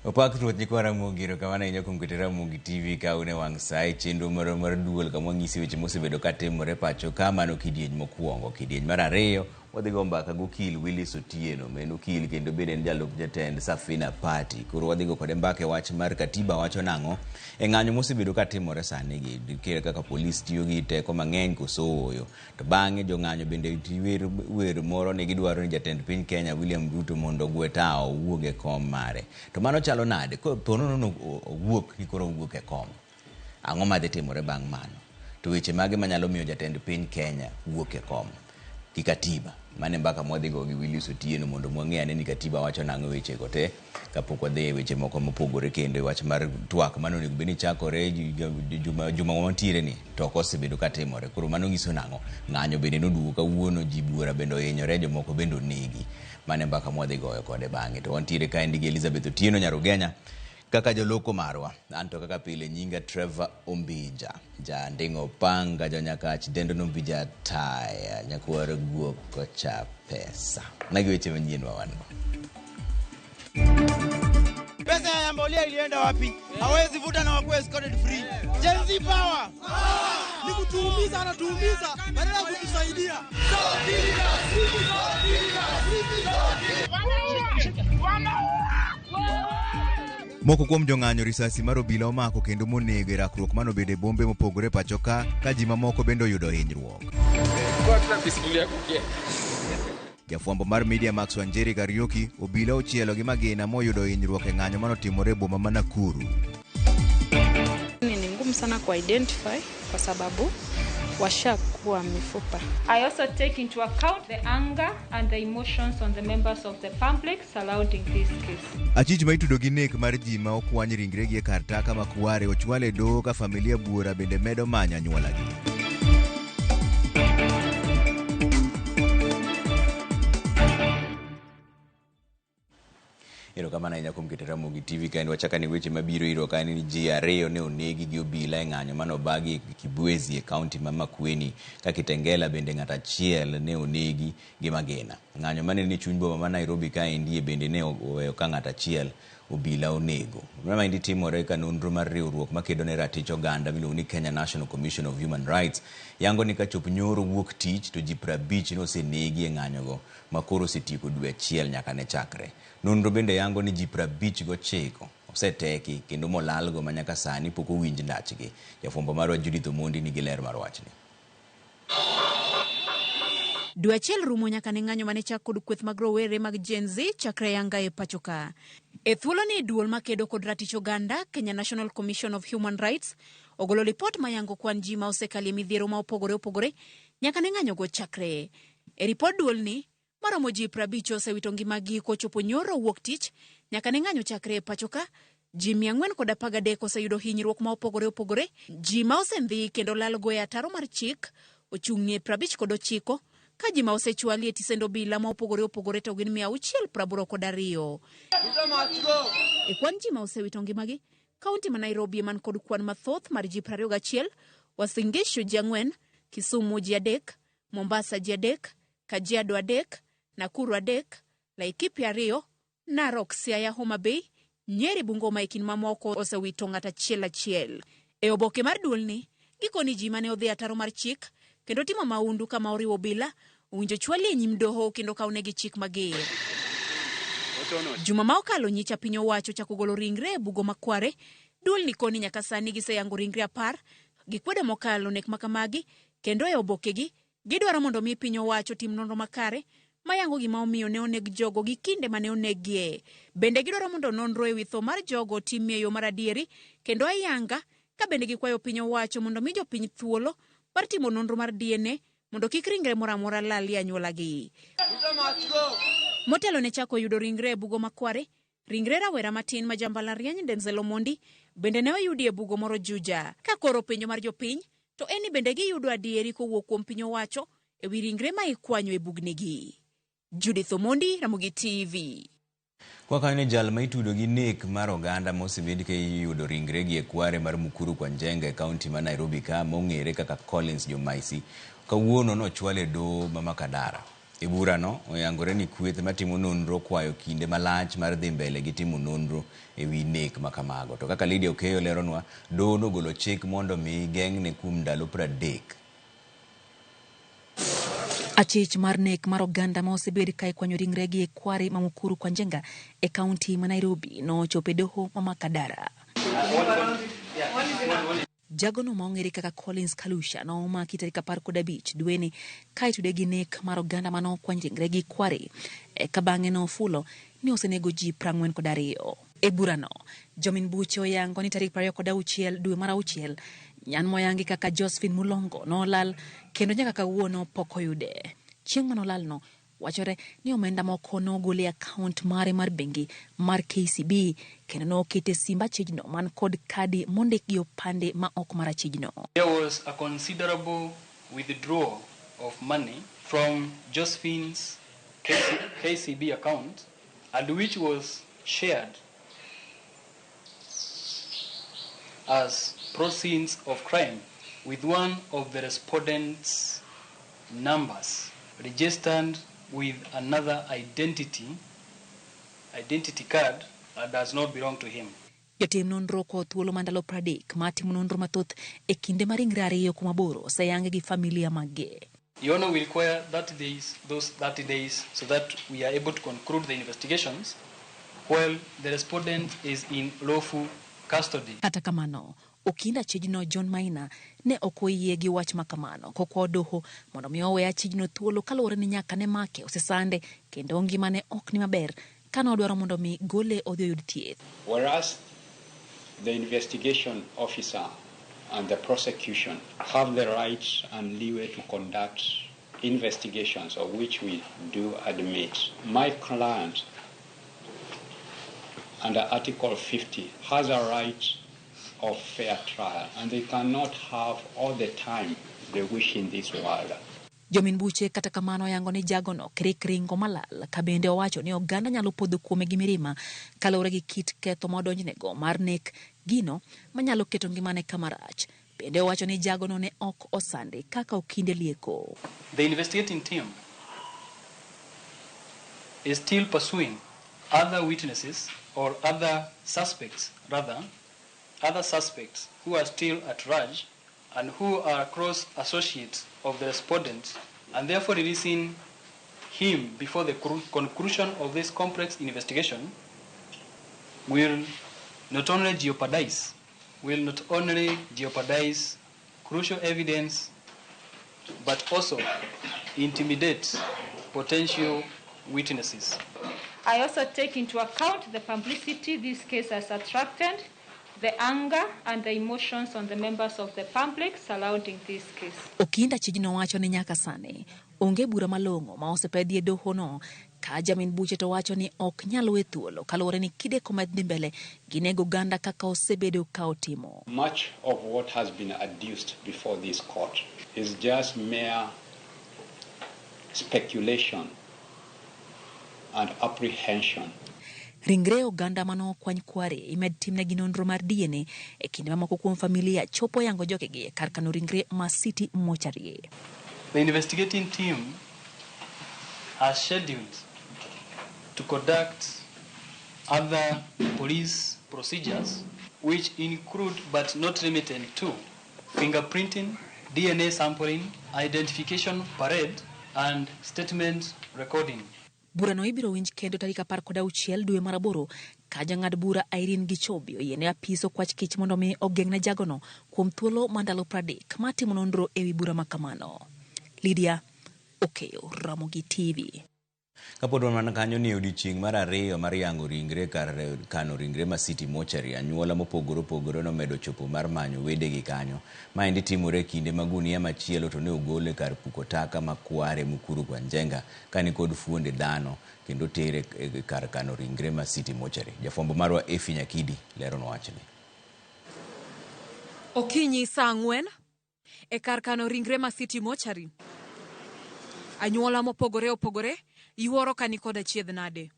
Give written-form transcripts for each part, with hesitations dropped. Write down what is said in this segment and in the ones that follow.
Opak Ruoth nyikwa Ramogi, erokamano ahinya kuom keto Ramogi TV ka un e wang' sa e chenro marwa mar duol kama wang'isi weche mosebedo ka timore pacho ka. Mano kidieny mokwongo. Kidieny mar ariyo wadhi go mbaka gi okil Willis Otieno ma en okil kendo bende en jalup jatend Safina Party. Koro wadhi go kode mbaka e wach mar katiba wacho nang'o e ng'anyo mosebedo ka timore sani gi kaka polis tiyo gi teko mang'eny koso ooyo. To bang'e jong'anyo bende wer wer moro ni gidwaro ni jatend piny Kenya William Ruto mondo ogwe tawo owuog e kom mare. To mano chalo nade? Ko nono owuok ni koro owuok e kom. Ang'o madhi timore bang' mano? To weche mage manyalo miyo jatend piny Kenya wuok e kom? Gi katiba. Mano e mbaka mwadhi go gi Willis Otieno mondo mwang'e ane ni katiba wacho nang'o e wechego te kapok wadhi e weche moko mopogore kendo e wach mar twak mane onego bed ni chakore juma juma mantiere ni to ok osebedo ka timore. Koro mano nyiso nang'o? Ng'anyo bende noduogo kawuono, ji buora bende ohinyore, jomoko bende onegi. Mano e mbaka mwadhi goyo kode bang'e. To wantiere kaendi gi Elizabeth Otieno nyar Ugenya kaka joloko marwa. An to kaka pile nyinga Trevor Ombija. Ja nding'o panga jonyakach dendo nombija taya nyakwar guok kocha pesa. Magi weche manyien ma wan go. Pesa ya mbolea ilienda wapi? Hawezi vuta na wakuwe escorted free. Gen Z power. Ni kutuumiza, anatuumiza badala ya kutusaidia. Moko kuom jong'anyo risasi mar obila omako kendo monego e rakruok mane obedo e bombe mopogore pacho ka, ka ji mamoko bende oyudo hinyruok. Jafwambo mar Media Max Wanjeri Kariuki, obila ochielo gi magina moyudo hinyruok e ng'anyo manotimore e boma ma Nakuru. Ni ngumu sana ku identify kwa sababu washakuwa mifupa. I also take into account the anger and the emotions on the members of the public surrounding this case. Achich ma itudo gi nek mar ji ma okwany ringregi e kar taka ma Kware ochwal e doho ka familia buora bende medo manyo anyuolagi. Erokamano ahinya kuom keto Ramogi TV kaendi wachako ane weche mabiro irwa kaendi ni ji ariyo ne onegi gi obila e ng'anyo mane obagi Kibwezi e kaunti ma Makueni ka Kitengela bende ng'ato achiel ne onegi gi magina. Ng'anyo mane ni chuny boma ma Nairobi kaendi bende ne oweyo ka ng'ato achiel obila onego. Maendi timore ka nonro mar riwruok makedo ne ratich oganda miluongo ni Kenya National Commission of Human Rights yango ni kachop nyoro wuok tich to ji 50 nosenegi e ng'anyogo ma koro osetieko dwe achiel nyaka ne chakre. Nonro bende yango ni ji 59 oseteki kendo molalgo ma nyaka sani pok owinj ndachgi. Jafwambo marwa Judith Omondi nigi ler mar wachni. Dwe achiel rumo nyaka ne ng'anyo mane chak kod kweth mag rowere mag Gen Z chakre yanga e pacho ka. E thuoloni duol makedo kod ratich oganda Kenya National Commission of Human Rights ogolo lipot mayango kwan ji ma osekalie midhiero ma opogore opogore nyaka ne ng'anyogo chakre. E ripod duolni, maromo ji 50 osewito ngimagi kochopo nyoro wuok tich nyaka ne ng'anyo chakre e pacho ka. Ji 413 oseyudo hinyruok ma opogore opogore. Ji ma osendhi kendo lalgo e ataro mar chik ochung'ie 59 ka ji ma osechwali e tisend obila ma opogore opogore to gin 682. E kwan ji ma osewito ngimagi, kaunti ma Nairobi man kod kwan mathoth mar ji 21, Uasin Gishu ji 4, Kisumu ji 3, Mombasa ji 3, Kajiado 3, Nakuru 3, Laikipia 2, Narok, Siaya, Homa Bay, Nyeri, Bungoma e kind mamoko osewito ng'at achiel achiel. E oboke mar duolni, gikoni ji mane odhi ataro mar chik kendo timo mahundu kama oriwo obila owinjo chwali e nyim doho kendo kawnegi chik mager. Juma ma okalo nyicha piny owacho chako golo ringre e bugo makware. Duolni koni nyaka sani giseyango ringre 10 gikwedo mokalo nek makamagi kendo e obokegi Gidwaro mondo mi piny owacho otim nonro makare mayango gima omiyo ne oneg jogo gi kinde mane oneggie. Bende gidwaro mondo nonro ewi tho mar jogo otimie yo mar adieri kendo ayanga ka bende gikwayo piny owacho mondo mi jopiny thuolo mar timo nonro mar DNA mondo kik ringre moro amora lal e anyuolagi. Motelo ne chako yudo ringre e bugo makware, ringre rawera matin ma jambalariany Denzel Omondi bende ne oyudi e bugo moro Juja. Ka koro penjo mar jopiny to en ni bende giyudo adieri kowuok kuom piny owacho e wi ringre ma ikwanyo e bugnigi. Judith Omondi, Ramogi TV. Kwa kanyo ni jal ma itudo gi nek mar oganda ma osebed ka iyudo ringregi e kware mar Mukuru kwa Njenga e kaunti ma Nairobi ka mong'ere kaka Collins Jomaisi kawuono nochwal e doho ma Makadara. E burano, oyangore ni kweth matimo nonro kwayo kinde malach mar dhi mbele gi timo nonro e wi nek ma kamago. To kaka Lydia Okeyo leronwa, doho nogolo chik mondo mi geng'ne kuom ndalo 30. Achich mar nek mar oganda ma osebed ka ikwanyo ringregi e kware ma Mukuru kwa Njenga e kaunti ma Nairobi nochopo e doho ma Makadara. Jagono ma ong'ere kaka Collins Kalusha nomaki tarik 15 dweni ka itude gi nek mar oganda mane okwany ringregi kware eka bang'e nofulo ni osenego ji 42. E burano, jomin buche oyango ni tarik 26 dwe mar auchiel nyan moyangi kaka Josephine Mulongo nolal kendo nyaka kawuono pok oyude. Chieng' manolalno, wachore ni omenda moko nogol e akaunt mare mar bengi mar KCB kendo nokete e simb achijno man kod kadi mondik gi opande ma ok mar achijno. There was a considerable withdrawal of money from Josephine's KCB account, and which was shared as proceeds of crime with one of the respondents' numbers registered with another identity card that does not belong to him. Jotim nonro okwayo thuolo mar ndalo 30 mar timo nonro mathoth e kinde ma ringre 2 kuom 8 oseyangi gi familia maggi. Your Honor, we require 30 days, those 30 days, so that we are able to conclude the investigations while the respondent is in lawful custody. Kata kamano, okinda achijno John Maina ne ok oyie gi wach makamano kokwayo doho mondo mi owe achijno thuolo kaluwore ni nyaka ne make osesande kendo ngimane ok ni maber kane odwaro mondo mi gole odhi oyud thieth. Whereas the investigation officer and the prosecution have the right and leeway to conduct investigations, of which we do admit. My client, under Article 50, has a right of fair trial, and they cannot have all the time they wish in this world. Jomin buche kata kamano oyango ni jagono krik ringo malal ka bende owacho ni oganda nyalo podho kuome gi mirima kaluwore gi kit ketho ma odonjnego mar nek gino manyalo keto ngimane kama rach. Bende owacho ni jagono ne ok osande kaka okinde lieko. The investigating team is still pursuing other witnesses or other suspects, rather, other suspects who are still at large and who are close associates of the respondent, and therefore releasing him before the conclusion of this complex investigation will not only jeopardize, will not only jeopardize crucial evidence, but also intimidate potential witnesses. I also take into account the publicity this case has attracted, the anger and the emotions on the members of the public surrounding this case. Okinda achijno wacho ni nyaka sani onge bura malong'o ma osepedhi e dohono ka jamin buche to wacho ni ok nyal we thuolo kaluwore ni kideko med dhi mbele gi nego oganda kaka osebedo ka otimo. Much of what has been adduced before this court is just mere speculation and apprehension. Ringre oganda manokwany kware imed timnegi nonro mar DNA e kinde ma moko kuom familia chopo yango jogegi e kar kano ringre ma City Mortuary. The investigating team has scheduled to conduct other police procedures, which include but not limited to fingerprinting, DNA sampling, identification parade, and statement recording. Burano ibiro winj kendo tarik 16 dwe mar aboro ka jang'ad bura Irene Gichobi oyiene apis okwach kich mondo mi ogeng'ne jagono kuom thuolo mar ndalo 30 mar timo nonro ewi bura ma kamano. Lydia Okeyo, Ramogi TV. Kapod wan mana kanyo ni odiochieng' mar ariyo mar yango ringre kar kano ringre ma City Mortuary, anyuola mopogore opogore nomedo chopo mar manyo wedegi kanyo. Maendi timore e kinde ma gunia machielo to ne ogol e kar puko taka ma Kware Mukuru kwa Njenga kani kod fuonde dhano kendo tere e kar kano ringre ma City Mortuary. Jafwambo marwa Efi Nyakidi leronwa wachni. Okinyi saa 4 e kar kano ringre ma City Mortuary. Anyuola mopogore opogore yuoro ka nikod achiedh nade.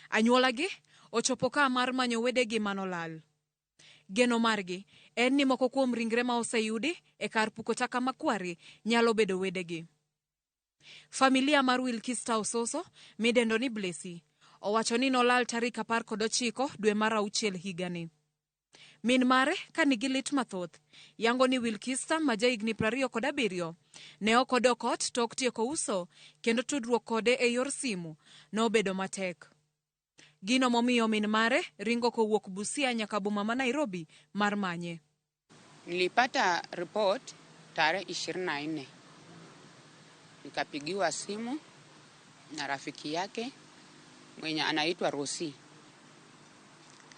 Anyuola gi ochopo ka mar manyo wedegi manolal. Geno margi en ni moko kuom ringre ma oseyudi e kar puko taka ma Kware nyalo bedo wedegi. Familia mar Wilkista Ososo midendo ni Blessy owacho ni nolal tarik 19 dwe mar auchiel higani. Min mare ka nigi lit mathoth yango ni Wilkista ma jahigni 27 ne ok odok ot tok tieko uso kendo tudruok kode e yor simu nobedo matek. Gino momiyo min mare ringo kowuok Busia nyaka boma ma Nairobi mar manye. Nilipata report tarehe 24, nikapigiwa simu na rafiki yake mwenye anaitwa Rosi,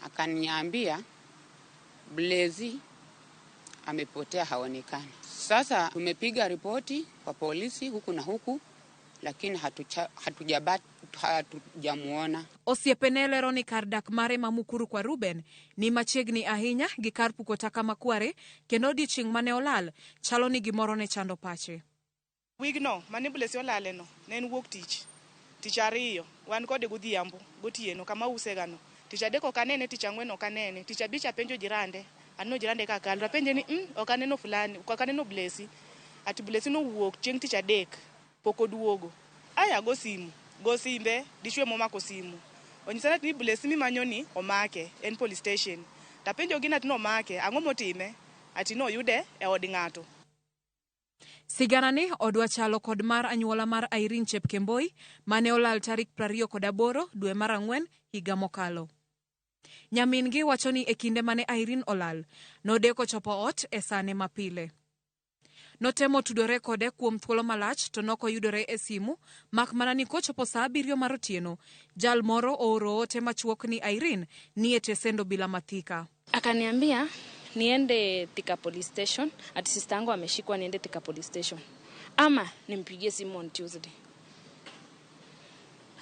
akaniambia Blezi amepotea, haonekani. Sasa tumepiga ripoti kwa polisi huku na huku, lakini hatujamuona. Osiepene lero ni kar dak mare ma Mukuru kwa Ruben ni machiegni ahinya gi kar puko taka makware kendo odiechieng' mane olal chalo ni gimoro ne chando pache. Wigno mane Blessy olale no ne en wuok tich. Tich ariyo wan kode godhiambo gotieno kama usegano. Tich adek ok anene, tich ang'wen ok anene, tich abich apenjo jirande, aneno jirande kakalo, apenje ni ok aneno fulani, ok aneno Blessy. Ati Blessy nowuok chieng' tich adek pok oduogo. Aya go simu, go simbe, dichwe momako simu. Onyisa ni Blessy mimanyo ni omake en police station. Tapenjo gi ati nomake, ang'o motime? Ati noyude e od ng'ato. Siganani odwa chalo kod mar anyuola mar Irene Chepkemboi mane olal tarik 28 dwe mar ang'wen higa mokalo. Nyamin-gi wacho ni e kinde mane Irene olal, nodeko chopo ot e sane mapile. Notemo tudore kode kuom thuolo malach to nokoyudore e simu mak mana ni kochopo saa 7 mar otieno, jal moro ooro ote machuok ni Irene ni e tesend obila ma Thika. Akaniambia niende Thika police station, ati sister yangu ameshikwa, niende Thika police station ama nimpigie simu on Tuesday.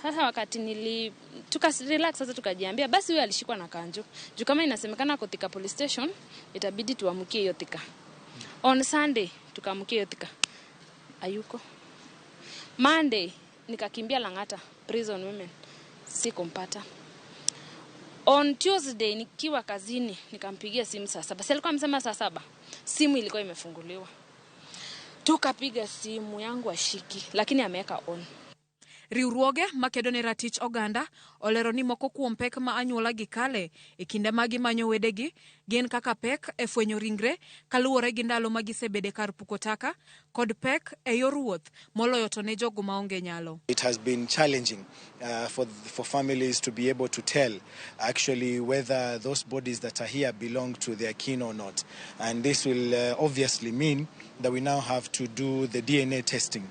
Sasa wakati nili tuka relax sasa, tukajiambia basi huyo alishikwa na kanjo. Juu kama inasemekana ako Thika police station, itabidi tuamkie hiyo Thika. On Sunday tukaamkia hiyo Thika. Ayuko. Monday nikakimbia Lang'ata prison women, sikumpata. On Tuesday nikiwa kazini nikampigia simu saa 7. Si alikuwa amesema saa 7. Simu ilikuwa imefunguliwa. Tukapiga simu yangu ashiki, lakini ameweka on. Riwruoge makedo ne ratich oganda olero ni moko kuom pek ma anyuola gi kale e kinde ma gimanyo wedegi gin kaka pek e fwenyo ringre kaluwore gi ndalo ma gisebede kar puko taka kod pek e yor wuoth moloyo to ne jogo maonge nyalo. It has been challenging for families to be able to tell actually whether those bodies that are here belong to their kin or not. And this will obviously mean that we now have to do the DNA testing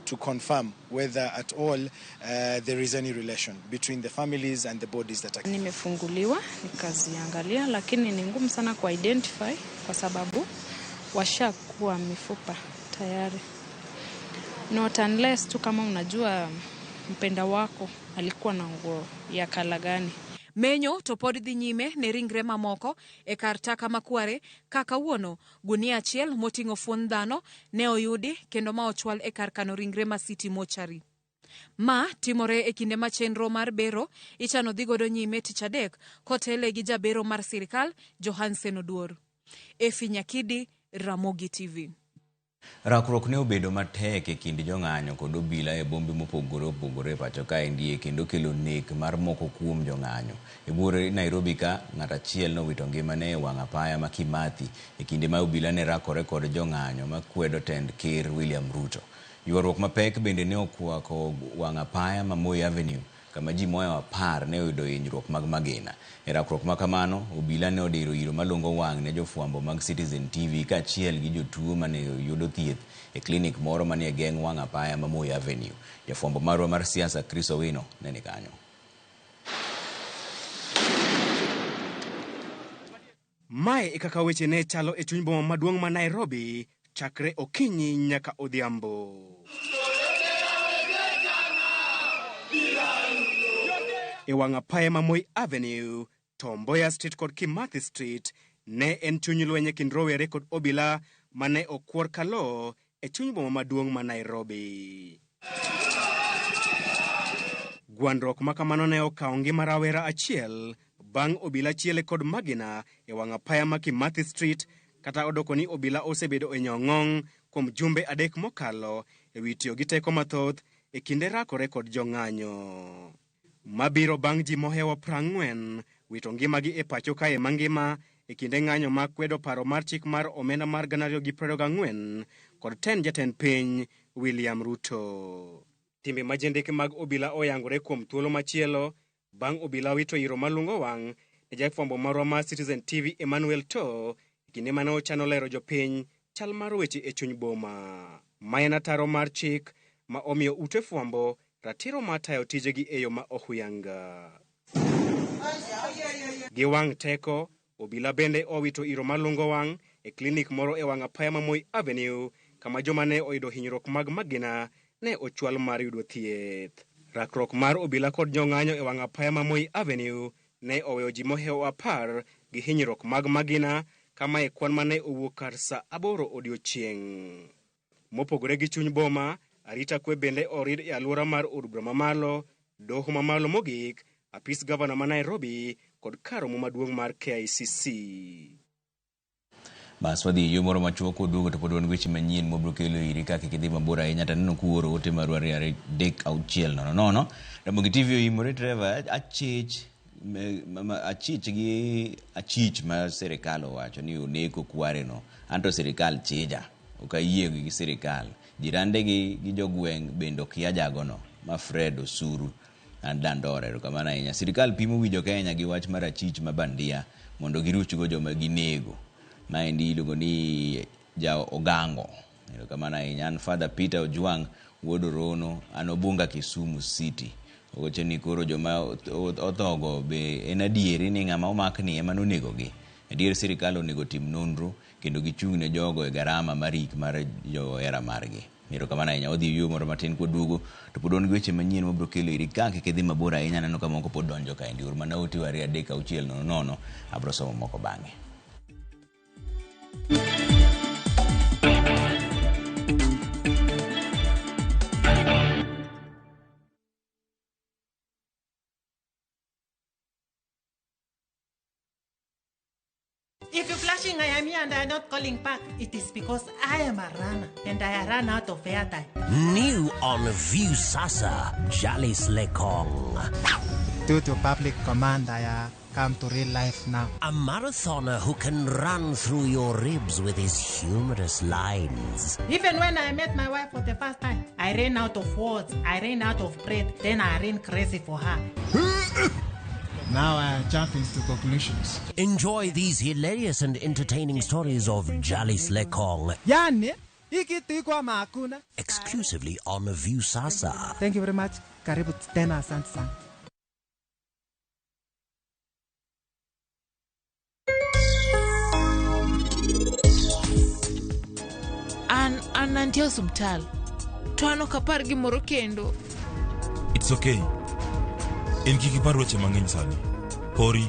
to confirm whether at all there is any relation between the families and the bodies that are. Nimefunguliwa nikaziangalia, lakini ni ngumu sana ku identify kwa sababu washakuwa mifupa tayari. Not unless tu kama unajua mpenda wako alikuwa na nguo ya kala gani. Menyo to pod dhi nyime ne ringre mamoko e kar taka makware ka kawuono gunia achiel moting'o fuon dhano ne oyudi kendo ma ochwal e kar kano ringre ma City Mortuary. Ma timore e kinde ma chenro mar bero ichano dhi godo nyime tich adek kotele gi jabero mar sirikal Johansen Oduor. Efi Nyakidi, Ramogi TV. Rakruok ne obedo matek e kind jong'anyo kod obila e bombe mopogore opogore e pacho kaendi kendo kelo nek mar moko kuom jong'anyo. E buore Nairobi ka, ng'at achiel nowito ngimane e wang' apaya ma Kimathi e kinde ma obila ne rakore kod jong'anyo makwedo tend ker William Ruto. Ywaruok mapek bende ne okwako wang' apaya ma Moi Avenue kama ji mohewo 10 ne oyudo hinyruok mag magina. E rakruok ma kamano, obila ne odiro iro malongo wang' ne jofwambo mag Citizen TV kaachiel gi jotuo mane yudo thieth e klinik moro manie geng' wang' apaya ma Moi Avenue. Jafwambo marwa mar siasa Chris Owino ne ni kanyo. Mae e kaka weche ne chalo e chuny boma maduong' ma Nairobi chakre okinyi nyaka odhiambo. E wang' apaya ma Moi Avenue, Tom Mboya Street kod Kimathi Street ne en chuny lweny e kind rowere kod obila mane okwor kalo e chuny boma maduong' ma Nairobi. Gwandruok ma kamano ne okawo ngima rawera achiel bang' obila chiele kod magina e wang' apaya ma Kimathi Street, kata odoko ni obila osebedo e nyong'ong' kuom jumbe adek mokalo e wi tiyo gi teko mathoth e kinde rakore kod jong'anyo. Mabiro bang' ji mohewo 40 wito ngimagi e pacho kae mangima e kinde ng'anyo ma kwedo paro mar chik mar omenda mar 2024 kod tend jatend piny William Ruto. Timbe majendeke mag obila oyangore kuom thuolo machielo bang' obila wito iro malungo wang' ne jafwambo marwa mar Citizen TV Emmanuel Too e kinde mane ochano lero jopiny chal mar weche e chuny boma. Ma en ataro mar chik ma omiyo ute fwambo ratiro mar tayo tijegi e yo ma ohuyanga. Gi wang' teko, obila bende owito iro malungo wang' e klinik moro e wang' apaya ma Moi Avenue kama joma ne oyudo hinyruok mag magina ne ochwal mar yudo thieth. Rakruok mar obila kod jong'anyo e wang' apaya ma Moi Avenue ne oweyo ji mohewo 10 gi hinyruok mag magina kama e kwan mane owuok kar sa 8 odiochieng'. Mopogore gi chuny boma, arita kwe bende orid e alwora mar od bura mamalo, doho mamalo mogik, apis gavana ma Nairobi kod kar romo maduong' mar KICC. Bas wadhi e yo moro machuok kwaduogo to pod wan gi weche manyien mwabiro kelo iri ka kik idhi mabor ahinya to aneno kuoro ote maru 2 2 3 6 0 0. Ramogi TV oimore Trevor achich gi achich ma sirikal owacho ni oneko kware no. Anto sirikal chija. Ok ayie gi sirikal. Jirande gi jogweng' bende okia jagono ma Fred Osuru an Dandora. Erokamano ahinya. Sirikal pimo wi jo Kenya gi wach mar achich ma bandia mondo giruchgo joma ginego. Maendi iluongo ni ja Ogango. Erokamano ahinya. An Father Peter Ojwang' wuod Orono, an Obunga Kisumu City. Owacho ni koro joma othogo be en adieri ni ng'ama omakni ema nonegogi. Adier sirikal onego tim nonro kendo gichung' ne jogo e garama mar ik mar johera margi. Erokamano ahinya. Wadhi yueyo moro matin kwaduogo to pod wan gi weche manyien mabiro kelo iri ka kik idhi mabor ahinya aneno ka moko pod donjo kaendi. Or mana ote 2 3 6 0 0 abiro somo moko bang'e. If you're flashing, I am here and I am not calling back. It is because I am a runner and I run out of airtime. New on Viusasa, Jalis Lekong. Due to public command, I come to real life now. A marathoner who can run through your ribs with his humorous lines. Even when I met my wife for the first time, I ran out of words, I ran out of breath, then I ran crazy for her. Now I jump into conclusions. Enjoy these hilarious and entertaining stories of Jalis Lekong. Yani, hakuna. Exclusively on Viusasa. Thank you very much. Karibu tena, asante sana. An antie osuptal. To an ok apar gimoro kendo. It's okay. In kik ipar weche mang'eny sani. Hori.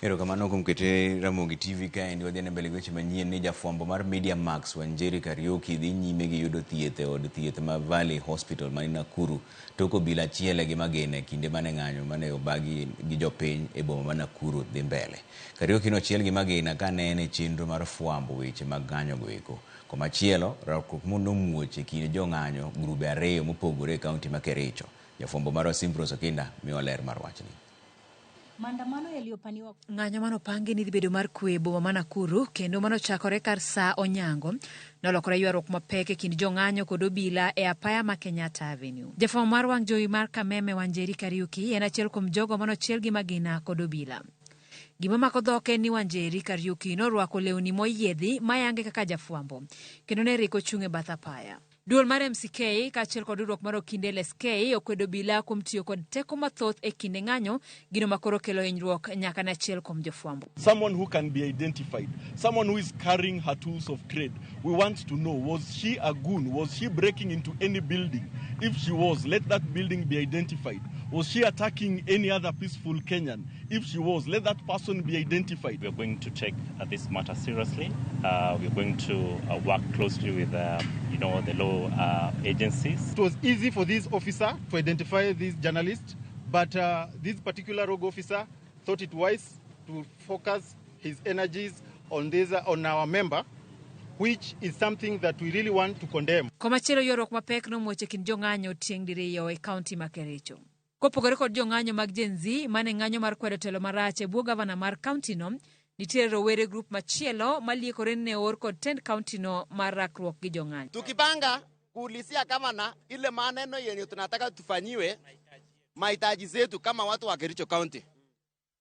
Erokamano kuom kete Ramogi TV kaendi wadhi mbele gi weche manyien ni jafwambo mar Media Max Wanjeri Kariuki dhi nyime gi yudo thieth e od thieth ma Valley Hospital mani Nakuru tok obila achiel gi magina e kinde mane ng'anyo mane obagi gi jopiny e boma ma Nakuru dhi mbele. Kariuki nochiel gi magina kane en e chenro mar fwambo weche mag ng'anyo go eko. Komachielo, rakruok nomuoch e kind jong'anyo grube ariyo mopogore e kaunti ma Kericho. Jafwambo marwa Simprose Okinda miyo ler mar wachni. Maandamano yaliyopaniwa ng'anyo manopangi ni dhi bedo mar kwe e boma ma Nakuru kendo manochakore kar saa onyango nolokore ywaruok mapek e kind jong'anyo kod obila e apaya ma Kenyatta Avenue. Jafwambo mar wang' jowi mar Kameme Wanjeri Kariuki en achiel kuom jogo manochiel gi magina kod obila. Gima mako dhok en ni Wanjeri Kariuki norwako lewni moyiedhi mayange kaka jafwambo kendo ne rik ochung' e bath apaya. Duol mar MCK kaachiel kod riwruok mar okinde LSK okwedo obila kuom tiyo kod teko mathoth e kinde ng'anyo, gino ma koro kelo hinyruok nyaka ne achiel kuom jofwambo. Someone who can be identified, someone who is carrying her tools of trade. We want to know, was she a goon? Was she breaking into any building? If she was, let that building be identified. Was she attacking any other peaceful Kenyan? If she was, let that person be identified. We are going to take this matter seriously. We are going to work closely with, the law agencies. It was easy for this officer to identify this journalist, but this particular rogue officer thought it wise to focus his energies on this, on our member, which is something that we really want to condemn. Komachielo ywaruok mapek nomuoch e kind jong'anyo tieng' diriyo e kaunti ma Kericho. Kopogore kod jong'anyo mag Gen Z mane ng'anyo mar kwedo telo marach e bwo gavana mar kaunti no, nitiere rowere grup machielo maliekore ni ne oor kod tend kaunti no mar rakruok gi jong'anyo. Tukipanga kuulizia gavana ile maneno yenye tunataka tufanyiwe, mahitaji zetu kama watu wa Kericho County.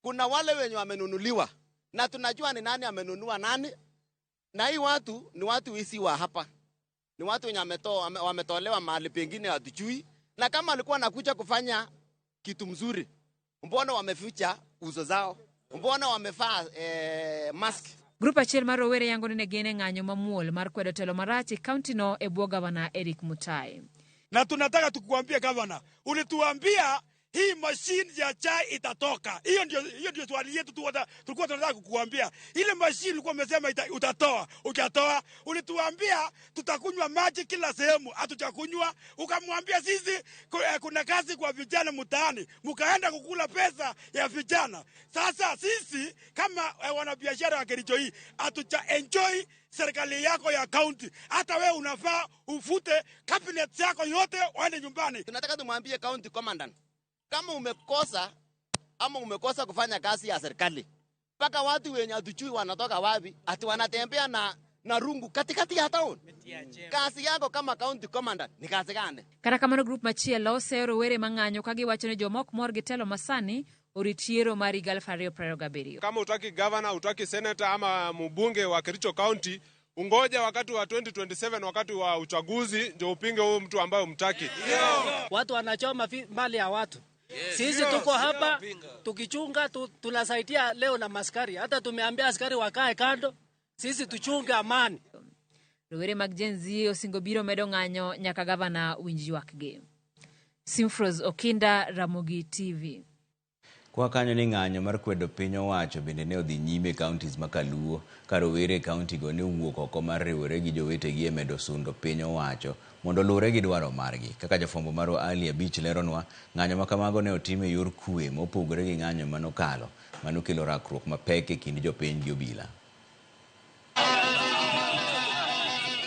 Kuna wale wenye wamenunuliwa na tunajua ni nani amenunua nani, na hii watu ni watu wisi wa hapa, ni watu wenye wametolewa mahali pengine hatujui, na kama walikuwa wanakuja kufanya kitu mzuri, mbona wameficha uso zao? Mbona wamevaa mask? Grup achiel mar rowere yango ni ne gin e ng'anyo mamuol mar kwedo telo marach e kaunti no e bwo gavana Eric Mutai. Na tunataka tukuambie gavana, ulituambia hii machine ya chai itatoka. Hiyo ndio swali yetu tulikuwa tunataka kukuambia. Ile machine ulikuwa umesema utatoa, ukatoa. Ulituambia tutakunywa maji kila sehemu, hatujakunywa. Ukamwambia sisi kuna kazi kwa vijana mtaani, mkaenda kukula pesa ya vijana. Sasa sisi kama wanabiashara wa Kericho hii hatuja enjoy serikali yako ya county. Hata wewe unafaa ufute cabinet yako yote waende nyumbani. Tunataka tumwambie county commandant, kama umekosa ama umekosa kufanya kazi ya serikali, mpaka watu wenye hatujui wanatoka wapi, ati wanatembea na rungu katikati ya town. Kazi yako kama county commandant ni kazi gani? Kata kamano grup machielo oseyo rowere mang'anyo ka giwacho ni joma ok mor gi telo masani orit yiero mar higa 2027. Kama utaki governor, utaki senator ama mbunge wa Kericho County, ungoja wakati wa 2027 wakati wa uchaguzi ndio upinge huyo mtu ambaye umtaki. Watu wanachoma mali ya watu. Sisi tuko hapa tukichunga, tunasaidia leo na maskari. Hata tumeambia askari wakae kando, sisi tuchunge amani. Rowere mag Gen Z osingo biro medo ng'anyo nyaka gavana winj ywakgi. Simfros Okinda, Ramogi TV. Kwa kanyo ni ng'anyo mar kwedo piny owacho bende ne odhi nyime e counties ma Kaluo, ka rowere e county go ne owuok oko mar riwore gi jowetegi e medo sundo piny owacho mondo oluwre gi dwaro margi. Kaka jafwambo marwa Ali Abich leronwa, ng'anyo ma kamago ne otim e yor kwe mopogore gi ng'anyo manokalo manokelo rakruok mapek e kind jopiny gi obila.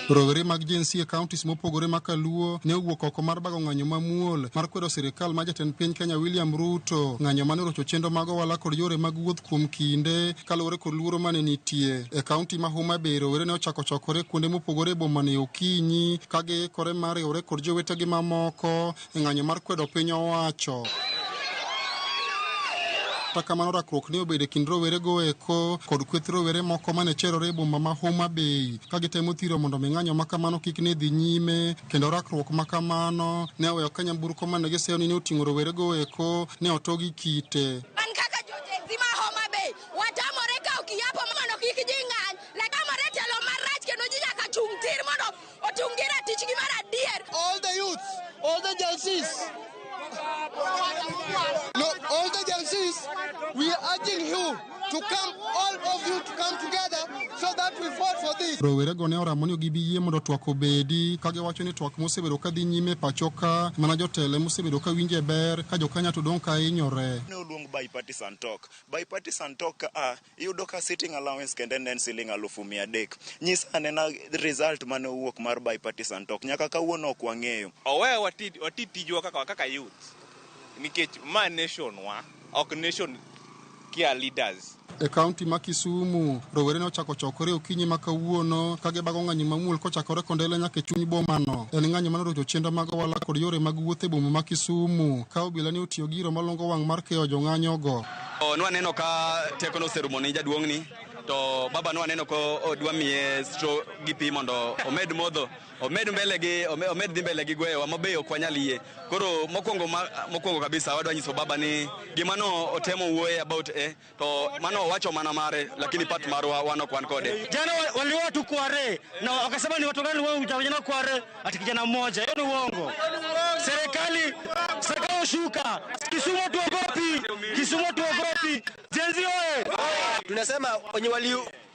Rowere mag Gen Z e counties mopogore ma Kaluo ne owuok oko mar bago ng'anyo mamuol mar kwedo sirikal ma jatend piny Kenya William Ruto, ng'anyo mane orocho chenro mag ohala kod yore mag wuoth kuom kinde kaluwore kod luoro mane nitie. E kaunti ma Homa Bay, rowere ne ochako chokore kuonde mopogore e boma ne okinyi ka giikore mar riwore kod jowetegi mamoko e ng'anyo mar kwedo piny owacho. Kata kamano rakruok ne obedo e kind rowerego eko kod kweth rowere moko mane cherore e boma ma Homa Bay ka gitemo thiro mondo mi ng'anyo ma kamano kik ne dhi nyime, kendo rakruok ma kamano ne oweyo ka nyamburko mane giseyo ni ne oting'o rowerego eko ne oto gi kite. An kaka jo Gen Z ma Homa Bay watamore kawo kiapo mondo kik ji ng'any, watamore telo marach kendo ji nyaka chung' tir mondo ochung' gi ratichgi mar adier. All the youths, all the Gen Zs, no, all the Gen Zs, we are urging you to come, all of you to come together so that we fought for this. Rowerego ne oramo ni ok gibi yie mondo twak obedi ka giwacho ni twak mosebedo ka dhi nyime e pacho ka mana jotelo mosebedo ka winje ber ka jokenya to dong' ka hinyore. Ne oluong bipartisan talk. Bipartisan talk ka iyudo ka sitting allowance kende ne en siling 300,000. Nyisa anena result mane owuok mar bipartisan talk. Nyaka kawuono ok wang'eyo. Owewa wati tijwa kaka youth. Nikech ma nation wa, ok nation kia leaders. E kaunti ma Kisumu, rowere ne ochako chokore okinyi ma kawuono ka gibago ng'anyo mamuol kochakore Kondele nyaka e chuny bomano. En ng'anyo mane orocho chenro mag ohala kod yore mag wuoth e boma ma Kisumu, ka obila ne otiyo gi iro malongo wang' mar keyo jong'anyogo. Nwaneno ka teko noserumo ne jaduong'ni, To baba nwaneno ko odwa miye straw gi pi mondo omed modho, omed mbele gi omed dhi mbele gi gweyowa ma be ok wanyal yie. Koro mokwongo mokwongo kabisa wadwa nyiso baba ni gima no otemo wuoye about to mano owacho mana mare, lakini part marwa wan ok wan kode. Jana waliua tu Kware na wakasema ni watu gani wao vijana Kware ati kijana mmoja. Hiyo ni uongo. Serikali shuka. Kisumu tuogopi. Kisumu tuogopi. Gen Z oye. Tunasema wenye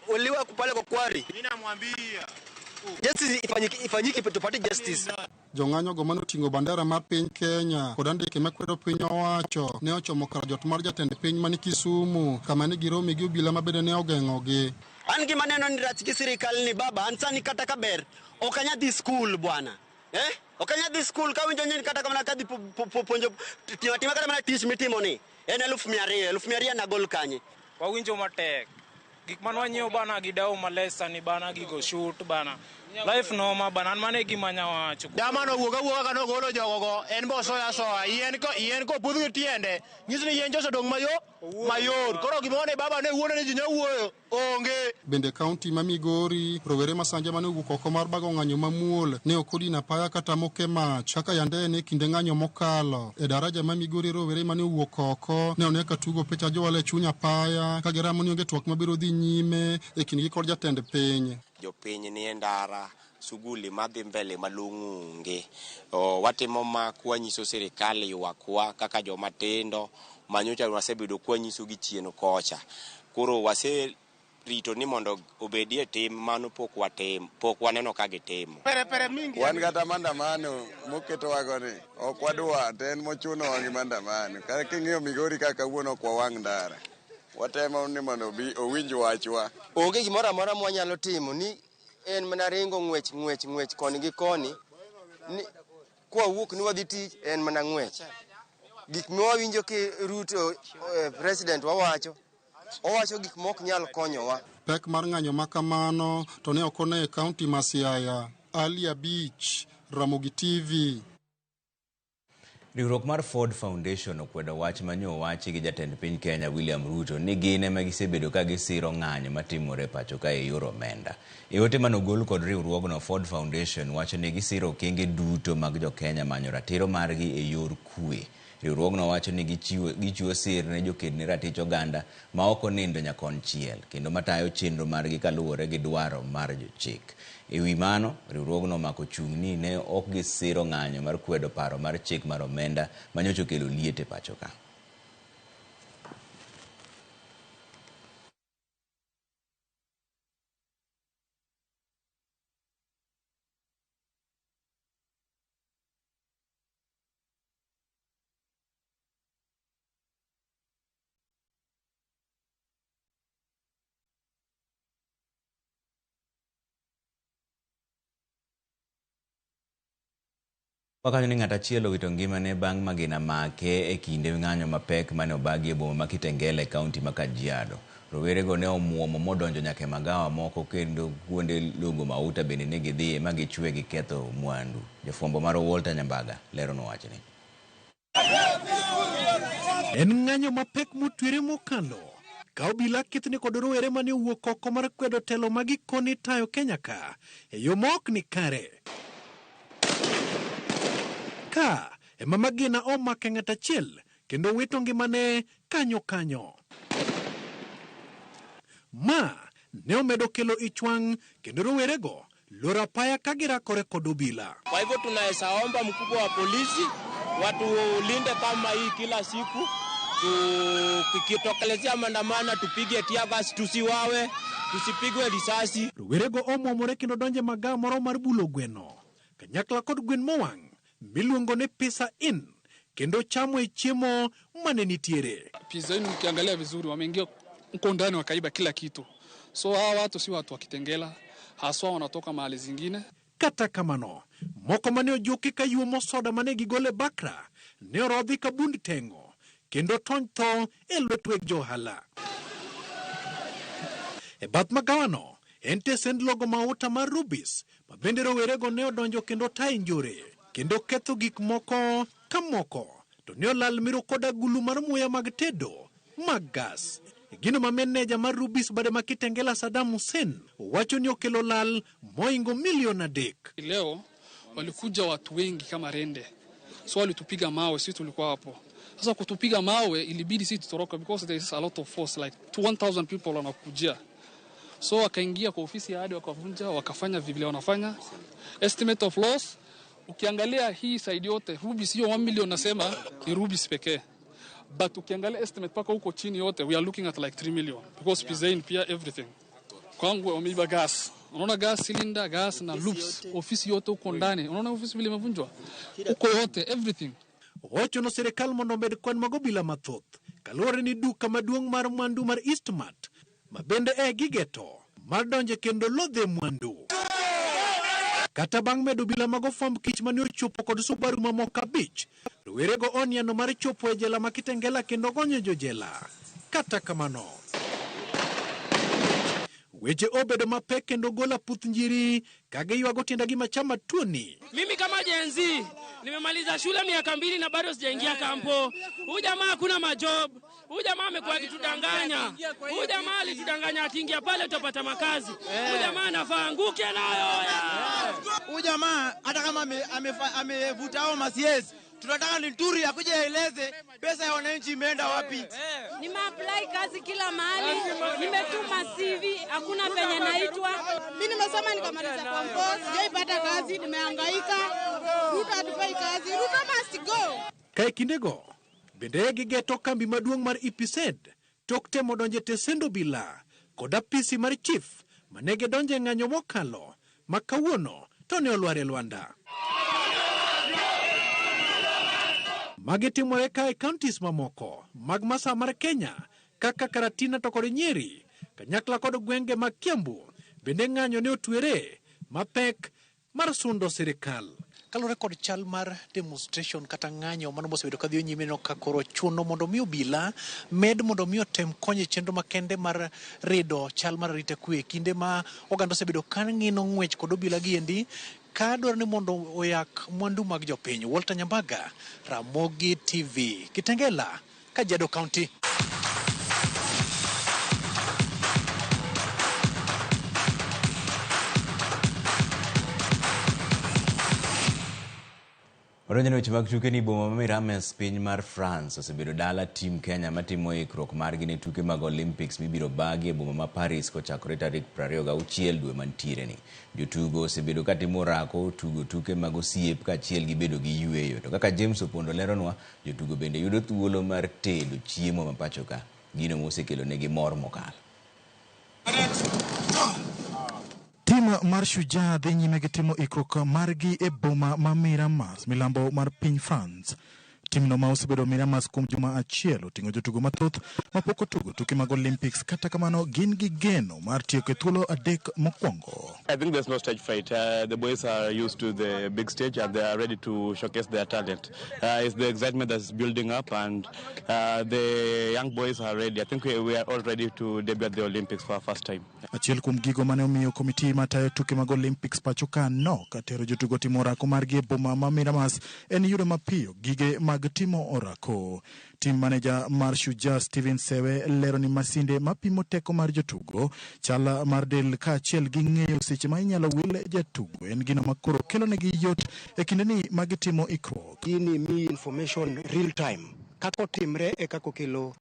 waliua pale kwa Kware. Mimi namwambia justice ifanyike tupate justice. Jong'anyo go manoting'o bandera mar piny Kenya kod andike makwedo piny owacho ne ochomo kar jot mar jatend piny mani Kisumu kama ne girome gi obila ma bende ne ogeng'ogi. An gima neno ni rach gi sirikal ni baba, an sani kata kaber ok anya dhi skul bwana. Ok anya dhi skul kawinjo ni kata kamano kadhi puonjo timo atima kata mana tich mitimo ni en 200,000 200,000 nagol kanye. Wawinjo matek. Gik mane wanyiewo bana gi dawo malesa ni bana gigo shoot bana. Life noma bana, an mano e gima anya wacho. Dama no wuok awuoka ka nogolo jogogo, en bo osoyo asoya, yien kopudh gi tiende, nyiso ni yien cha osedong' mayot. Koro gima wane baba ne wuondo ni ji nyawuoyo, onge. Bende kaunti ma Migori, rowere masanja mane owuok oko mar bago ng'anyo mamuol ne ok odino apaya kata moke mach kaka yande en e kinde ng'anyo mokalo. E daraja ma Migori, rowere mane owuok oko ne one ka tugo picha jowala e chuny apaya ka giramo ni onge twak mabiro dhi nyime e kindgi kod jatend piny. Jopiny nie ndara, suguli madhi mbele malong'o onge. Watimo ma kwanyiso sirikal ywakwa kaka joma tindo manyocha wasebedo kwanyiso gi chien kocha. Koro waserito ni mondo obedie tim mano pok watim, pok waneno ka gitimo. Wan kata maandamano moketowago ni ok wadwa, to en mochunowa gi maandamano. Kata king'iyo Migori kaka kawuono ok wawang' ndara. Watemo ni mondo owinj wachwa. Onge gimoro amora mwanyalo timo ni en mana ringo ng'wech ng'wech ng'wech koni gi koni. Ni kwawuok ni wadhi tich en mana ng'wech. Gik mwawinjo ki Ruto president wawacho, owacho gik mok nyal konyowa. Pek mar ng'anyo ma kamano to ne ok one e kaunti ma Siaya. Ali Abich, Ramogi TV. Riwruok mar Ford Foundation okwedo wach manyo owachi gi jatend piny Kenya William Ruto ni gin ema gisebedo ka gisiro ng'anyo matimore pacho ka e yor omenda. E ote manogol kod riwruogno, Ford Foundation wacho ni gisiro okenge duto mag jo Kenya manyo ratiro margi e yor kwe. Riwruogno wacho ni gichiwo sir ne joked ne ratich oganda ma ok onindo nyakonchiel kendo matayo chenro margi kaluwore gi dwaro mar jochik. E wi mano, riwruogno omako chung' ni ne ok gisiro ng'anyo mar kwedo paro mar chik mar omenda manyocha okelo liet e pacho ka. Wakanyo ni ng'at achiel owito ngimane bang' magina make e kinde ng'anyo mapek mane obagi e boma ma Kitengela e kaunti ma Kajiado. Rowerego ne omuomo modonjo nyaka e magawa moko kendo kuonde logo mauta bende ne gidhiye ma gichwe giketho mwandu. Jafwambo mar Walter Nyambaga leronwa wachni. En ng'anyo mapek motwere mokalo ka obila kethni kod rowere mane owuok oko mar kwedo telo ma gikone tayo Kenya ka e yo ma ok ni kare. Ka ema magina omake ng'at achiel kendo wito ngimane kanyo kanyo. Ma ne omedo kelo ich wang' kendo rowerego loro apaya ka girakore kod obila. Kwa hivyo tunaweza omba mkubwa wa polisi watulinde kama hii kila siku, tukitokelezea maandamano tupige tear gas, tusiwawe, tusipigwe risasi. Rowerego omwomore kendo donje magawa moro mar bulo gweno kanyakla kod gwen mowang' miluongo ni Pizza Inn kendo chamo e chiemo mane nitiere. Pizza Inn ukiangalia vizuri wameingia huko ndani wakaiba kila kitu. So hawa watu si watu wa Kitengela, haswa wanatoka mahali zingine. Kata kamano, moko mane ojuki ka yuomo soda mane gigolo e bakra ne orodhi ka bund teng'o kendo tony tho e lwet weg johala. E bath magawano en tesend logo mauta mar Rubis ma bende rowerego ne odonjo kendo tayo njore kendo ketho gik moko ka moko to ne olal miro kod agulu mar muya mag tedo mag gas. Gino ma meneja mar Rubis bade ma Kitengela Saddam Hussein wacho ni okelo lal moingo milion 3. Leo walikuja watu wengi kama rende, so walitupiga mawe, sisi tulikuwa hapo. Sasa kutupiga mawe ilibidi sisi tutoroka because there is a lot of force, like 1000 people wanakujia. So wakaingia kwa ofisi ya hadi wakavunja, wakafanya vile wanafanya. Estimate of loss, ukiangalia hii side yote Rubis hiyo 1 million nasema ni Rubis pekee. But ukiangalia estimate paka huko chini yote we are looking at like 3 million because Pizain pia everything. Kwangu wameiba gas. Unaona gas cylinder, gas na loops, ofisi yote huko ndani. Unaona ofisi vile imevunjwa. Huko yote everything. Ochuno sirikal mondo omed kwan mag obila mathoth kaluwore ni duka maduong' mar mwandu mar Eastmart ma bende e gigeto mar donje kendo lodhe mwandu. Kata bang' medo obila mag ofwamb kich mane ochopo kod Subaru mamoko 5, rowerego oniano mar chopo e jela ma Kitengela kendo gonyo jojela. Kata kamano, weche obedo mapek kendo gola puth njiri ka giywago tiendagi machama tuoni. Mimi kama Gen Z nimemaliza shule miaka 2 na bado sijaingia kampo. Huyu jamaa hakuna majob. Huyu jamaa amekuwa akitudanganya. Huyu jamaa alitudanganya atiingia pale utapata makazi. Huyu jamaa anafaa anguke nayo. Huyu jamaa hata kama amevuta hao masies, tunataka Linturi akuje aeleze pesa ya wananchi imeenda wapi. Nimeapply kazi kila mahali, nimetuma CV, hakuna penye naitwa. Mimi nimesoma nikamaliza form 4, sijaipata kazi, nimehangaika. Ruto hatufai kazi, Ruto must go. Kae kindego, bende gigeto kambi maduong' mar EPZ tok temo donje tesend obila kod apisi mar chief mane gidonje ng'anyo mokalo ma kawuono to ne olwar e lwanda. Magi timore ka e counties mamoko mag masa mar Kenya kaka Karatina to kod Nyeri, kanyakla kod gwenge mag Kiambu bende ng'anyo ne otwere mapek mar sundo sirikal. Kaluwore kod chal mar demonstration kata ng'anyo mano mosebedo kadhi nyime no ka koro chuno mondo mi obila med mondo mi otem konyo e chenro makende mar rido chal mar arita kwe kinde ma oganda osebedo ka ng'ino ng'wech kod obila giendi ka dwaro ni mondo oyak mwandu mag jopiny. Walter Nyambaga, Ramogi TV, Kitengela, Kajiado County. Odonjo ne weche mag tuke ni boma ma Mirames piny mar France osebedo dala tim Kenya matimo ikruok margi ne tuke mag Olympics mibiro bagi e boma ma Paris kochakore tarik 26 dwe mantiere ni. Jotugo osebedo katimo orako tugo tuke mag osiep kaachiel gi bedo gi yueyo. To kaka James Opondo leronwa, jotugo bende yudo thuolo mar tedo chiemo ma pacho ka, gino mosekelo negi mor mokalo. Tim mar Shujaa dhi nyime gi timo ikruok margi e boma ma Miramas, milambo mar piny France. Timno ma osebedo Miramas kuom juma achiel oting'o jotugo mathoth mapok otugo tuke mag Olympics, kata kamano gin gi geno mar tieko e thuolo 3 mokwongo. I think there's no stage fright. The boys are used to the big stage and they are ready to showcase their talent. It's the excitement that's building up and the young boys are ready. I think we are all ready to debut at the Olympics for our first time. Achiel kuom gigo mane omiyo komiti matayo tuke mag Olympics pacho ka nok tero jotugo timo orako margi e boma ma Miramas en yudo mapiyo gige mag timo orako. Team manager mar Shujaa Steven Sewe lero ni masinde mapimo teko mar jotugo, chal mar del kaachiel gi ng'eyo seche ma inyalo wil jatugo en gino makoro kelonegi yot e kindeni magitimo ikruok. Gini mi information real time kaka otimre e kaka okelo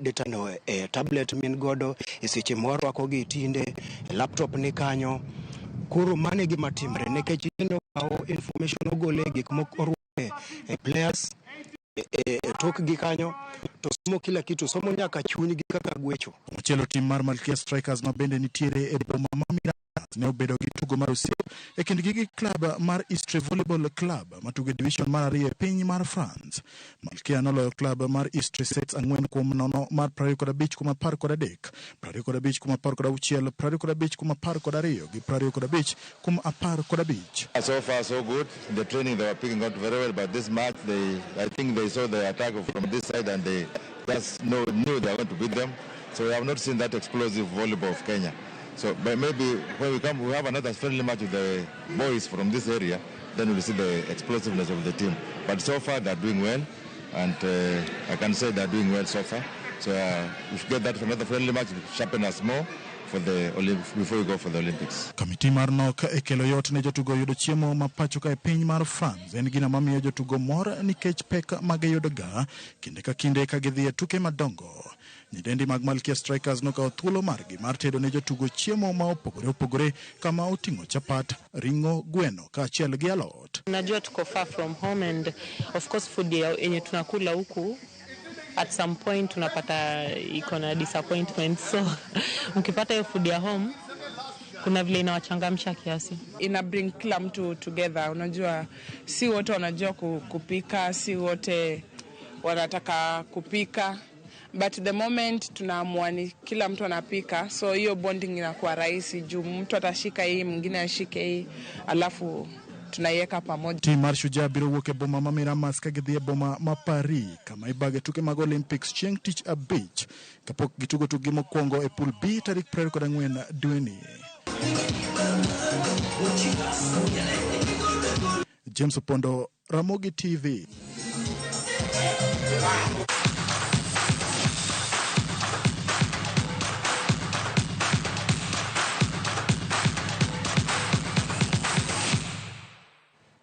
data no e tablet min godo e seche mwarwako gi tinde e laptop ni kanyo. Koro mano e gima timre nikech ineno kawo information ogole gik moko e players e tokgi kanyo to somo kila kitu, somo nyaka chunygi kaka gwecho. Machielo tim mar Malkia Strikers ma bende nitiere e boma ma Miramas ne obedo gi tugo mar osiep e kindgi gi club mar Istres Volleyball Club matugo e division mar 2 e piny mar France. Malkia noloyo club mar Istres sets 4-0 mar 25-13, 25-16, 25-12 gi 25-15. So far so good. The training they were picking up very well, but this match I think they saw the attack from this side and they just knew they were going to beat them. So we have not seen that explosive volleyball of Kenya. So, but maybe when we come, we have another friendly match with the boys from this area, then we'll see the explosiveness of the team. But so far they're doing well, and I can say they're doing well so far. So if we get that for another friendly match, it will sharpen us more for the Olympics before we go for the Olympics. Komiti mar nok e kelo yot ne jotugo yudo chiemo ma pacho ka e piny mar France en gino mamiyo jotugo mor nikech pek ma giyudoga kinde ka kinde ka gidhi e tuke madongo. Nyidendi mag Malkia Strikers nokawo thuolo margi mar tedo ne jotugo chiemo ma opogore opogore kama oting'o chapat, ring'o, gweno kaachiel gi alot. Najua tuko far from home and of course food yenye tunakula huku at some point tunapata iko na disappointment, so mkipata hiyo food ya home kuna vile inawachangamsha kiasi. Ina bring kila mtu together. Unajua si wote wanajua kupika, si wote wanataka kupika, but the moment tunaamua ni kila mtu anapika, so hiyo bonding inakuwa rahisi juu mtu atashika hii, mwingine ashike hii, alafu tunaiweka pamoja. Tim mar Shujaa biro wuok e boma ma Miramas ka gidhi e boma ma Paris kama ibage tuke mag Olympics chieng' tich abich kapok gitugo tukgi mokwongo e pool B tarik 24 dweni. James Opondo, Ramogi TV.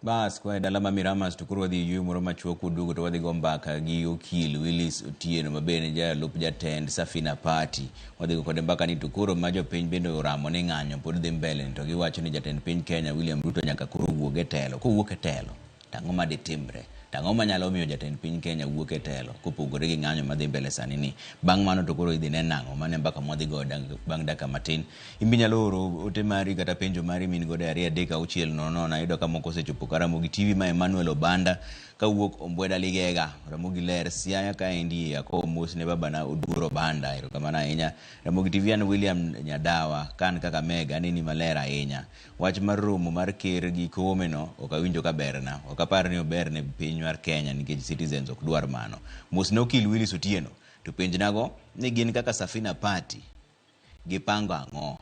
Bas kwa dala ma Miramas to koro wadhi yueyo moro machuok kuduogo to wadhi go mbaka gi okil Willis Otieno ma bende jalup jatend Safina Party. Wadhi go kode mbaka ni to koro ma jopiny bende oramo ni ng'anyo pod dhi mbele to giwacho ni jatend piny Kenya William Ruto nyaka koro wuog e telo. Kowuok e telo, to ang'o maditimre? To ang'o manyalo miyo jatend piny Kenya wuok e telo kopogore gi ng'anyo madhi mbele sani ni? Bang' mano to koro idhi ne nang'o? Mano e mbaka mwadhi go bang' dakika matin. In be inyalo oro ote mari kata penjo mari min godo e 2 3 6 0 0. Ayudo ka moko osechopo ka Ramogi TV ma Emmanuel Obanda kawuok Ombweda Ligega. Ramogi ler Siaya kaendi akowo mos ne babana Oduor Obanda. Erokamano ahinya. Ramogi TV an William Nyadawa kan Kakamega aneni maler ahinya. Wach mar romo mar ker gi Koome no ok awinjo ka berna. Ok apar ni ober ne piny mar Kenya nikech citizens ok dwar mano. Mos ne okil Willis Otieno to penjnago ni gin kaka Safina Party gipango ang'o?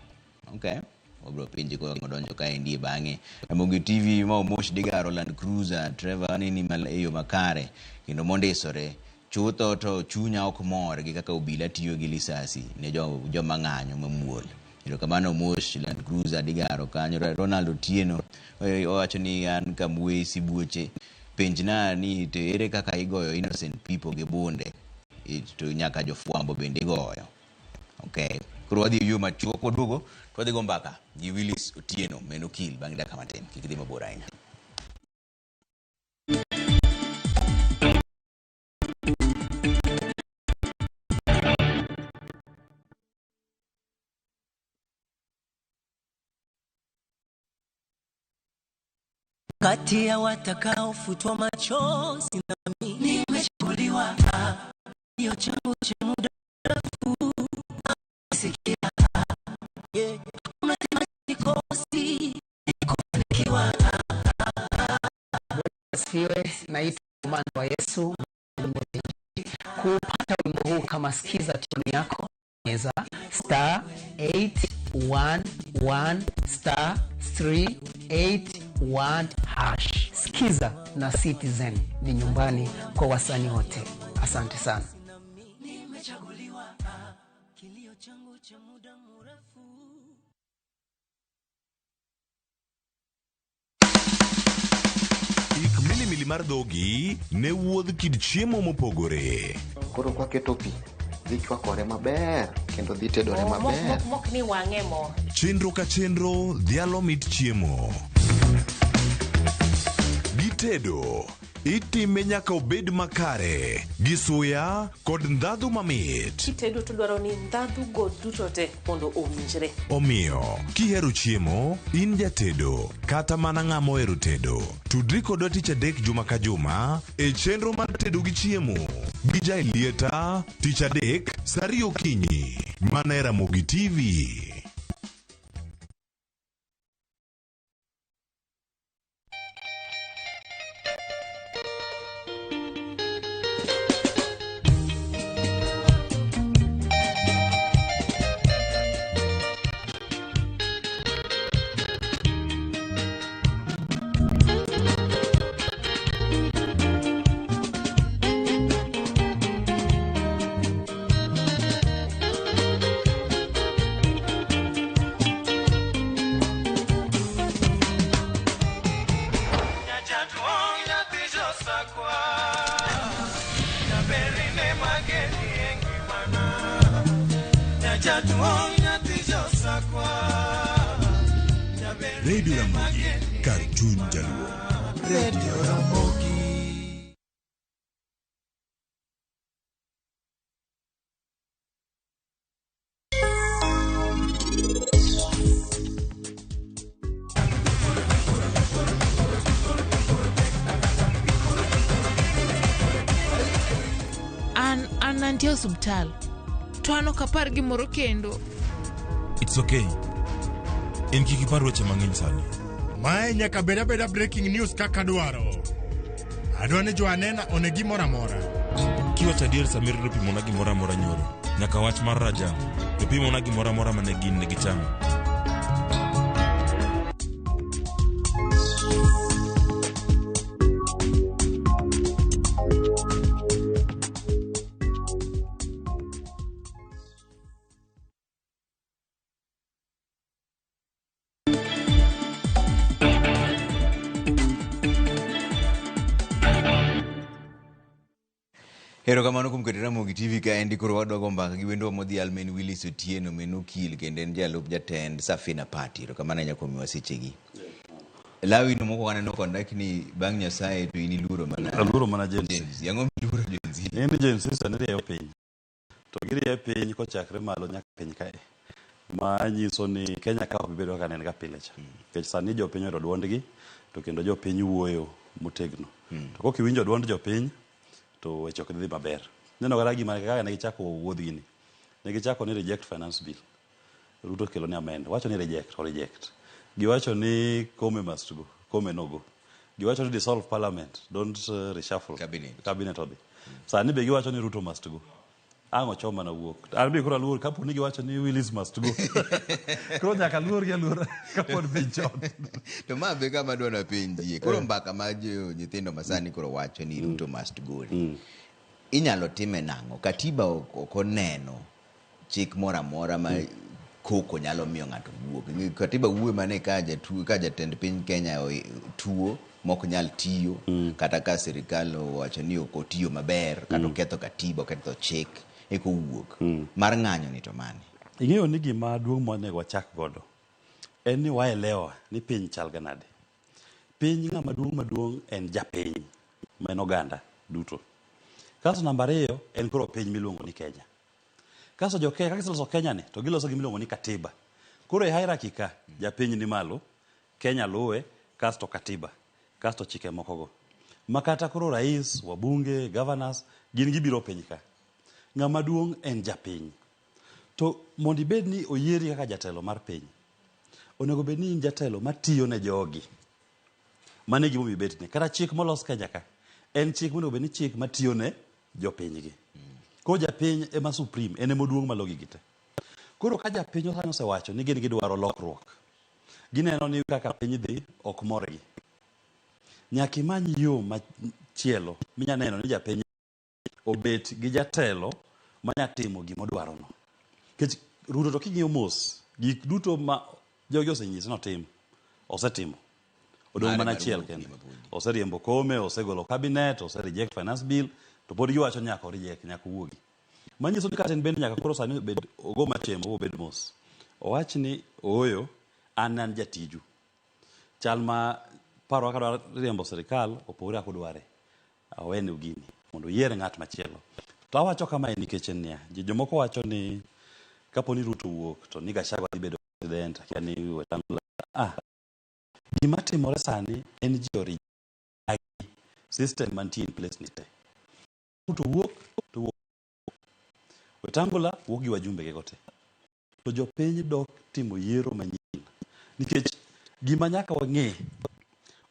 Okay. Wabro penji koro odonjo kaendi bang'e. Ramogi TV ma Omosh Digaro Land Cruiser Trevor aneni e yo makare kendo mondisore. Chutho to chunya ok mor gi kaka obila tiyo gi lisasi ne joma ng'anyo mamuol. Erokamano Omosh Land Cruiser Digaro kanyo. Ronald Otieno owacho ni an Kamwe Sibuoche. Penjna ni to ere kaka igoyo innocent people gi bunde to nyaka jofwambo bende igoyo. Okay. Koro wadhi e yo machuok waduogo to wadhi go mbaka gi Willis Otieno men okil bang' dakika matin. Kik idhi mabor ahinya. Kati ya watakaofutwa machozi nami nimechukuliwa, hiyo changu cha muda mrefu sikia, yeah, kuna sikosi kufanikiwa. Asifiwe. Naitwa Mwana wa Yesu. Kupata wimbo huu kama sikiza tune yako, bonyeza star 811 star 381 hash. Sikiza na Citizen ni nyumbani kwa wasanii wote. Asante sana. Nimechaguliwa, kilio changu cha muda mrefu. Ik milimili mar dhogi ne wuodh kit chiemo mopogore. Koro kwaketo pi, dhi chwakore maber kendo dhi tedore maber. Mok ni wang'e mo. Chenro ka chenro dhialo mit chiemo. Gitedo itime nyaka obed makare gi suya kod ndhadhu mamit. Kitedo to dwaro ni ndhadhu go duto te mondo owinjre. Omiyo, kihero chiemo, in jatedo kata mana ng'ama ohero tedo, tudri kodwa tich adek juma ka juma e chenro mar tedo gi chiemo gi Jaelieta tich adek saa ariyo okinyi mana e Ramogi TV. Jaduong' nyathi josakwa. Radio Ramogi, kar chuny Jaluo. Radio Ramogi. An an antie osuptal to an ok apar gimoro kendo. It's okay. In kik ipar weche mang'eny sani. Mae nyaka bed abeda breaking news kaka dwaro. Adwa ni jo anena one gimoro amora. Kiwacho adier Samir nopimona gimoro amora nyoro. Nyaka wach mar Rajang. Nopimona gimoro amora mane gin ne gichamo. Erokamano kuom keto Ramogi TV kaendi koro wadwa go mbaka gi wendwa modhial ma en Willis Otieno ma en okil kendo en jalup jatend Safina Party. Erokamano ahinya kuom miwa sechegi. Lawi no mokwongo aneno kondak ni bang' Nyasaye to in iluoro mana Aluoro mana Gen Z. Gen Z. Ang'o miluoro Gen Z? Ing'e ni Gen Z sani rieyo piny. To girieyo piny kochakre malo nyaka piny kae. Ma nyiso ni Kenya ka ok bi bedo kaka ne en ga pile cha. Nikech sani jopiny oyudo duondgi to kendo jopiny wuoyo motegno. To kok iwinjo duond jopiny to weche ok dhi maber. Ineno kata gima kaka ne gichako wuodhgi ni. Ne gichako ni reject finance bill. Ruto kelo ni amend. Wacho ni reject, o reject. Giwacho ni Kome must go, Kome no go. Giwacho ni dissolve parliament, don't reshuffle. Cabinet. Cabinet odhi. Sani be giwacho ni Ruto must go. Ang' ochoma na wuok. An be koro aluor kapo ni giwacho ni Willis must go. Koro nyaka aluor gi aluora kapod piny chon. To ma be kama adwa napenjie. Koro mbaka ma jo nyithindo masani koro wacho ni Ruto must go ni. Inyalo time nang'o? Katiba ok oneno chik moro amora ma koko nyalo miyo ng'ato wuok. Katiba wuoyo mana ka jatuo ka jatend piny Kenya tuo mok nyal tiyo kata ka sirikal owacho ni ok otiyo maber kata oketho katiba oketho chik eka owuok. Mar ng'anyo ni to mane? Ing'eyo ni gima duong' monego wachak godo en ni waelewa ni piny chal ga nade. Piny ng'ama duong' maduong' en japiny ma en oganda duto. Kasto namba ariyo en koro piny miluongo ni Kenya. Kasto jo Kenya, kaka giseloso Kenya ni to giloso gima iluongo ni katiba. Koro e hierarchy ka japiny ni malo, Kenya luwe, kasto katiba, kasto chike moko go. Ma kata koro rais, wabunge, governors gin gibiro piny ka. Ng'ama duong' en japiny. To mondo ibed ni oyieri kaka jatelo mar piny, onego bed ni in jatelo matiyo ne jogi. Mano e gimomiyo ibetne. Kata chik molos Kenya ka, en chik monego bed ni chik matiyo ne jopinygi. Koro japiny ema supreme, en ema oduong' malo gigi te. Koro ka japiny sani osewacho ni gin gidwaro lokruok, gineno ni kaka piny dhi ok morgi. Nyaka imany yo machielo minya neno ni japiny obet gi jatelo manya timo gima odwarono. Nikech Ruto to king'iyo mos, gik duto ma jogi osenyise notim, osetimo. Odong' mana achiel kende. Oseriembo Kome, osegolo cabinet, ose reject finance bill, to pod giwacho ni nyaka o reject, nyaka owuogi. Manyiso ni kata en bende nyaka koro sani obed ogo machemo obed mos. Owach ni ooyo, an an jatiju. Chal ma paro kaka dwa riembo sirikal opogore kaka udware. Awenu gini mondo uyier ng'at machielo. To awacho kamae nikech en niya, jomoko wacho ni kapo ni Ruto owuok to ni Gachagua dhi bedo president, akia ni Wetangula. Ah, gima timore sani en ji orijagi system mantie in place ni te. Ruto wuok to wuok. Wetangula wuok gi wajumbe ge go te. To jopiny dok timo yiero manyien. Nikech gima nyaka wang'e,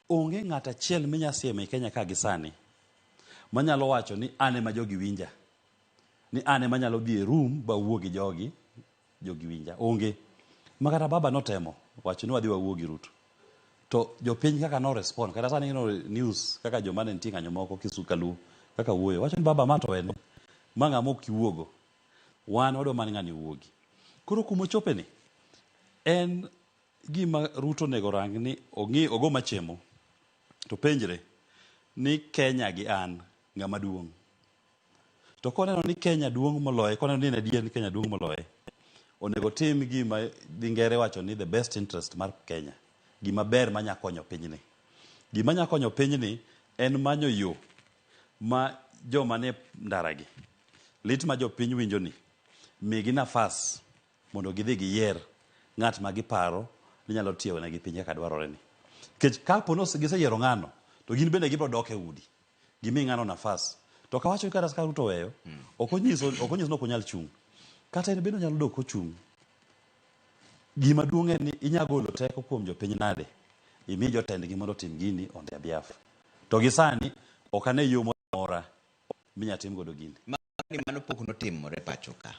onge ng'at achiel minya siemo e Kenya ka gi sani manyalo wacho ni an ema jogi winja. Ni an ema anyalo dhi e room ba wuo gi jogi, jogi winja. Onge. Ma kata baba notemo wacho ni wadhi wawuo gi Ruto. To jopiny kaka no respond, kata sani ineno news kaka joma ne nitie ng'anyo moko Kisumu Kaluo kaka wuoyo. Wacho ni baba ma to wene. Ma ng'ama ok iwuogo. Wan wadwa mana ng'ani owuogi. Koro kuma ochope ni, en gima Ruto onego rang ni ong'i ogo machemo to penjre ni Kenya gi an ng'ama duong'. To koneno ni Kenya duong' moloye, koneno ni en adier ni Kenya duong' moloye, Onego otim gima dhi ngere wacho ni the best interest mar Kenya. Gima ber manya konyo pinyni. Gima nya konyo pinyni en manyo yo ma joma nie ndaragi, lit ma jopiny winjo ni, migi nafas mondo gidhi giyier ng'at ma giparo ni nyalo tiyo negi piny kaka dwarore ni. Nikech kapo ni giseyiero ng'ano, to gin bende gibiro dok e udi. Gimi ng'ano nafas. To kawacho ni kata ka Ruto oweyo, ok onyiso ok onyiso ni ok onyal chung'. Kata en bende onyalo dok kochung'. Gima duong' en ni inya golo teko kuom jopiny nade? Imi jotendgi mondo otim gini on their behalf. To gi sani ok ane yo moro amora minya tim godo gini. Ni mano pok notimore pacho ka.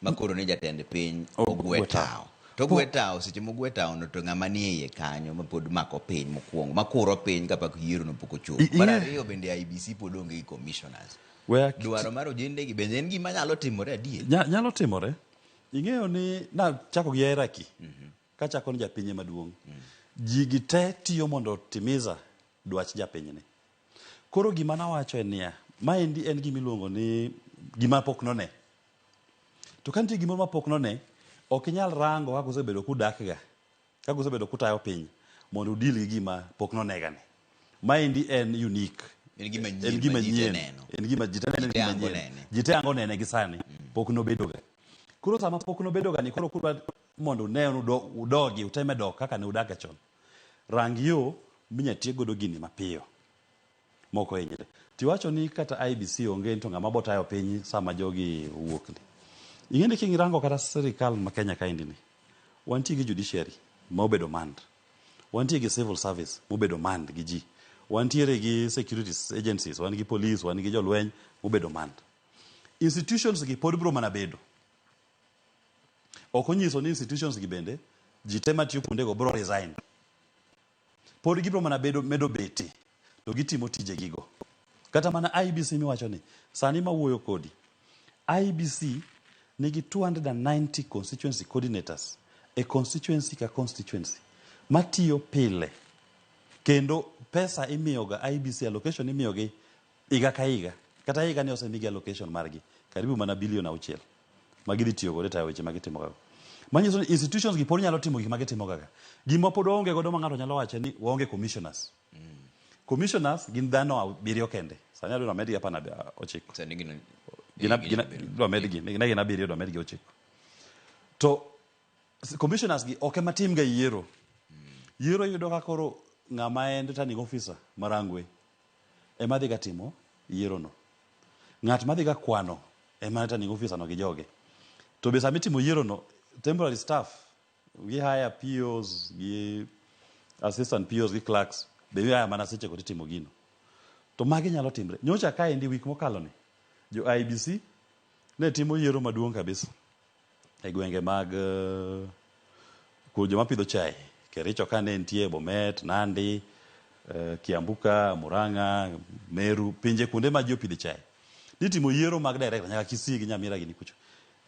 Ma koro ni jatend piny ogwe tawo. To ogwe tawo seche mogwe tawo no to ng'ama nie iye kanyo ma pod mako piny mokwongo, makuro piny kapok yiero no pok ochopo. Mar ariyo bende IEBC pod onge gi commissioners. Dwaro mar ojende gi bende en gima nyalo timore adier? Nyalo timore. Ing'eyo ni nachako gi hierarchy. Kachako ni japiny ema duong'. Ji gi te tiyo mondo timiza dwach japinyni. Koro gima nawacho en niya, maendi en gima iluongo ni gima pok none. To ka nitie gimoro ma pok none, ok inyal rango kaka usebedo kudak ga, kaka usebedo kutayo piny mondo udil gi gima pok nonega ni. Maendi en unique. En gima nyien En gima ma ji te nyien. neno. En gima ji te neno, en Ji te gima hango nyien. nene. Ji te hango nene gi sani. Pok nobedo ga. Koro sama pok nobedo ga ni koro kudwa mondo une udogi, uteme dok kaka ne udak ga chon. Rang yo minya tiek godo gini mapiyo mok ohinyre. Tiwacho ni kata IEBC onge to ng'ama bo tayo piny sama jogi owuok ni. Ing'e ni kirango kata sirikal ma Kenya kaendi ni, wantie gi judiciary ma obedo manned. Wantie gi civil service mobedo manned gi ji. Wantiere gi security agencies, wan gi police, wan gi jolweny mobedo manned. Institutions gi pod biro mana bedo. Ok onyiso ni institutions gi bende ji te matiyo kuondego biro resign. Pod gibiro mana bedo medo bete to gitimo tijegigo. Kata mana IEBC miwacho ni sani mawuoyo kodi, IEBC nigi 290 constituency coordinators e constituency ka constituency matiyo pile kendo pesa imiyoga IEBC allocation imiyogi higa ka higa. Kata higa ni osemigi allocation margi karibu mana bilion 6 ma gidhi tiyo godo e tayo weche ma gitimo gago. Manyiso ni institutions gi pod nyalo timo gik ma gitimo gaga. Gima pod waonge godo ma ng'ato nyalo wacho ni waonge commissioners. Commissioners gin dhano abiriyo kende. Sani adwa medgi apar na ochiko. Sani gin Gin dwa medgi, ne gin abiriyo dwa medgi ochiko. To commissioners gi ok ema timga yiero. Yiero iyudo ka koro ng'ama en returning officer ma Rangwe ema dhiga timo yiero no. Ng'at ma dhiga kwano ema returning officer no gi joge. To be sama itimo yiero no, temporary staff gi hire POs gi assistant POs gi clerks be hire mana seche go titimo gino. To magi nyalo timre. Nyocha kaendi week mokalo ni, jo IEBC ne timo yiero maduong' kabisa e gwenge mag uh, joma pidho chai. Kericho ka ne nitie, Bomet, Nandi, Kiambu ka, Murang'a, Meru, pinje kuonde ma ji opidhe chai. Nitimo yiero mag director nyaka Kisii gi Nyamira gini kucho.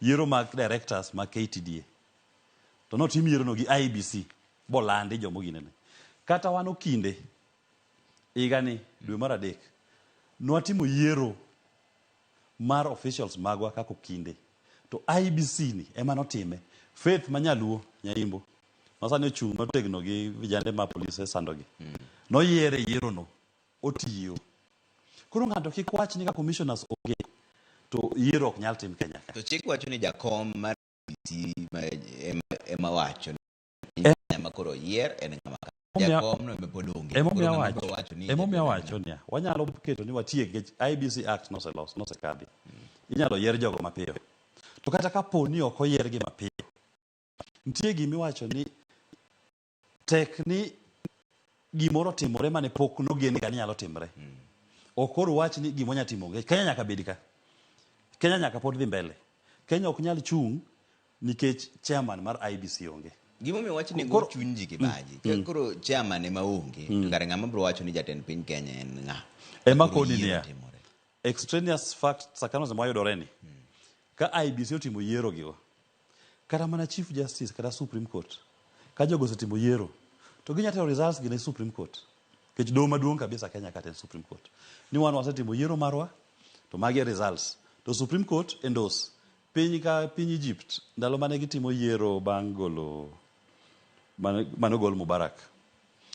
Yiero mag directors mag KTDA. To notim yiero no gi IEBC bolandi jomo ginene. Kata wan okinde higani dwe mar adek nwatimo yiero mar officials magwa kaka okinde. To IEBC ni ema notime. Faith ma nyaluo Nyaimbo ma sani ochung' motegno gi vijande ma polise sandogi. Noyiere e yiero no otiyo. Koro ng'ato kik wach ni ka commissioners onge to yiero ok nyal tim Kenya ka. To chik wacho ni jakom mar IEBC ema wacho ni ng'ama koro oyier en ng'ama jakom no ema pod onge. Emomiyo Koro ng'ama awacho biro wacho ni emomiyo awacho niya wanyalo keto ni watiek nikech IEBC Act noselos nosekadhi. Inyalo yier jogo mapiyo. To kata kapo ni ok oyiergi mapiyo, nitie gimiwacho ni tek ni gimoro otimore mane pok nogen ga ni nyalo timre. Ok koro wach ni gima wanya timo onge. Kenya nyaka bed ka. Kenya nyaka pod dhi mbele. Kenya ok nyal chung' nikech chairman mar IEBC onge. Gimomiyo wach ni Koro- go chuny ji kibaji. Koro chairman ema onge. To kare ng'ama biro wacho ni jatend piny Kenya en ng'a? Ema Koro koni yiero niya, timore. extraneous facts circumstances mwayudore ni, ka IEBC otimo yiero gigo, kata mana Chief Justice kata Supreme Court, ka jogo osetimo yiero, to ginya tero results gi ne Supreme Court. Nikech doho maduong' kabisa Kenya kata en Supreme Court. Ni wan wasetimo yiero marwa, to magi e results. To Supreme Court endorse. Piny ka piny Egypt ndalo mane gitimo yiero bang' golo mane ogol Mubarak.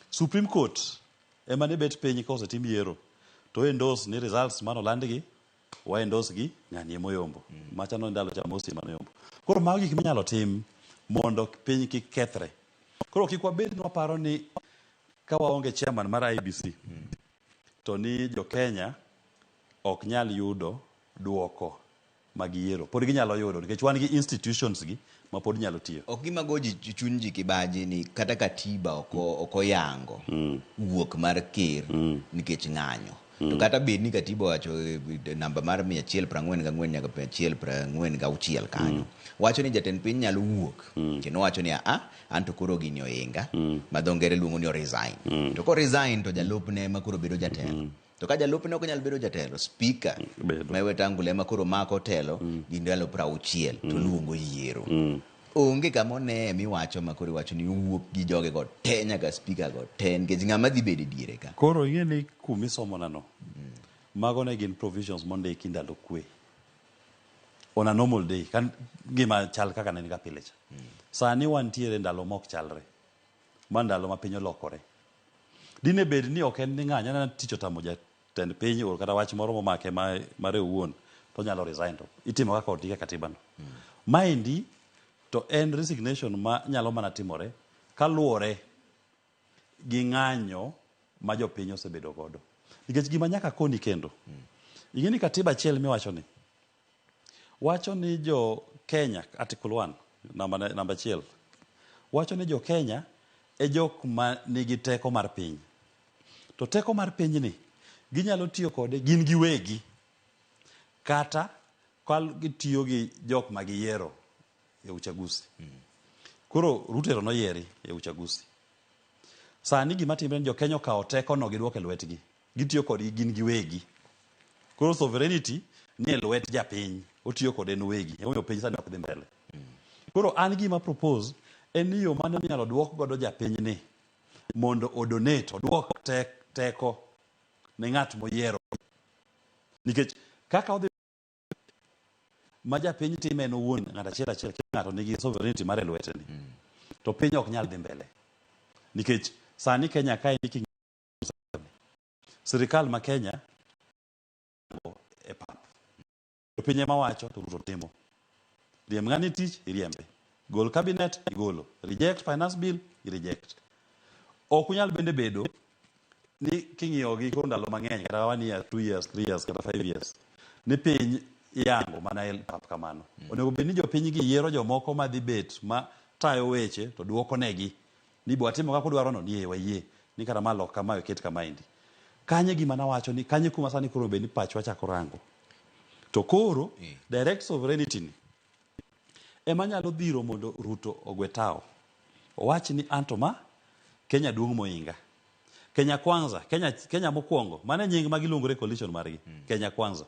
Supreme Court ema ne bet piny kosetim yiero to endorse ni results mane olandgi wa endorse gi ng'ani ema oyombo. Machano ndalo cha Morsi ema noyombo. Koro mago gik minyalo tim mondo piny kik kethre. Koro kik wabed ni waparo ni ka waonge chairman mar IEBC to ni jo Kenya ok nyal yudo duoko mag yiero. Pod ginyalo yudo nikech wan gi institutions gi ma pod nyalo tiyo. Ok gima go ji chuny ji kibaji ni kata katiba ok oyango wuok mar ker nikech ng'anyo. To kata bed ni katiba owacho namba mar 144 nyaka 146 kanyo. Wacho ni jatend piny nyalo wuok. Kendo wacho ni a an to koro gini oinga. Ma dho ngere luongo ni o resign. To ko resign to jalupne ema koro bedo jatelo. To ka jalupne ok nyal bedo jatelo, speaker ma Wetangula ema koro mako telo gi ndalo 60 to luongo yiero. Onge kama one miwacho ma koro iwacho ni owuok gi joge go te nyaka speaker go te nikech ng'ama dhi bedo e diere ka. Koro ing'e ni kumisomona no, mago ne gin provisions mondiki ndalo kwe. On a normal day, ka ngima chal kaka ne en ga pile cha. Sani wantiere ndalo mok chalre. Ma ndalo ma piny olokore. Dine bed ni ok en ni ng'anyo, aneno tich otamo jatend piny or kata wach moro momake mare owuon to onyalo resign to itimo kaka ondik e katiba no. Maendi to en resignation ma nyalo mana timore kaluwore gi ng'anyo ma jopiny osebedo godo. Nikech gima nyaka koni kendo, ing'e ni katiba achiel miwacho ni, wacho ni jo Kenya, article 1, namba 1, wacho ni jo Kenya e jok ma nigi teko mar piny. To teko mar pinyni, ginyalo tiyo kode gin giwegi, kata ka gitiyo gi jok ma giyiero e uchaguzi. Koro Ruto ero noyieri e uchaguzi. Sani gima timre ni jo Kenya okawo teko no giduoko e lwetgi. Gitiyo kodgi gin giwegi. Koro sovereignty ni e lwet japiny, otiyo kode en owegi. Emomiyo piny sani ok dhi mbele. Koro an gima propose en ni yo mane minyalo duok godo japiny ni mondo o donate, oduok teko ne ng'at moyiero. Nikech kaka odhi ma japiny time en owuon ng'at achiel achiel kila ng'ato nigi sovereignty mare e lwete ni. To piny ok nyal dhi mbele. Nikech sani Kenya kae ni sirikal ma Kenya e pap. To piny ema wacho to Ruto timo. Riemb ng'ani tich, iriembe. Gol cabinet, igolo. Reject finance bill, i reject. Ok unyal bende bedo ni king'iyo gi koro ndalo mang'eny kata 1 year, 2 years, 3 years kata 5 years ni piny iyango mana e pap kamano. Onego bed ni jopiny gi yiero jomoko madhi bet ma tayo weche to duoko negi ni bo watimo kaka udwaro no ni wayie ni kata ma lok kama oket kamaendi. Kanye gima nawacho ni kanye kuma sani koro bed ni pachwa chako rango. To koro direct sovereignty ni ema nyalo dhiro mondo Ruto ogwe tao. Owach ni anto ma Kenya duong' moinga. Kenya Kwanza, Kenya mokwongo, mano e nying ma giluongore coalition margi, Kenya Kwanza.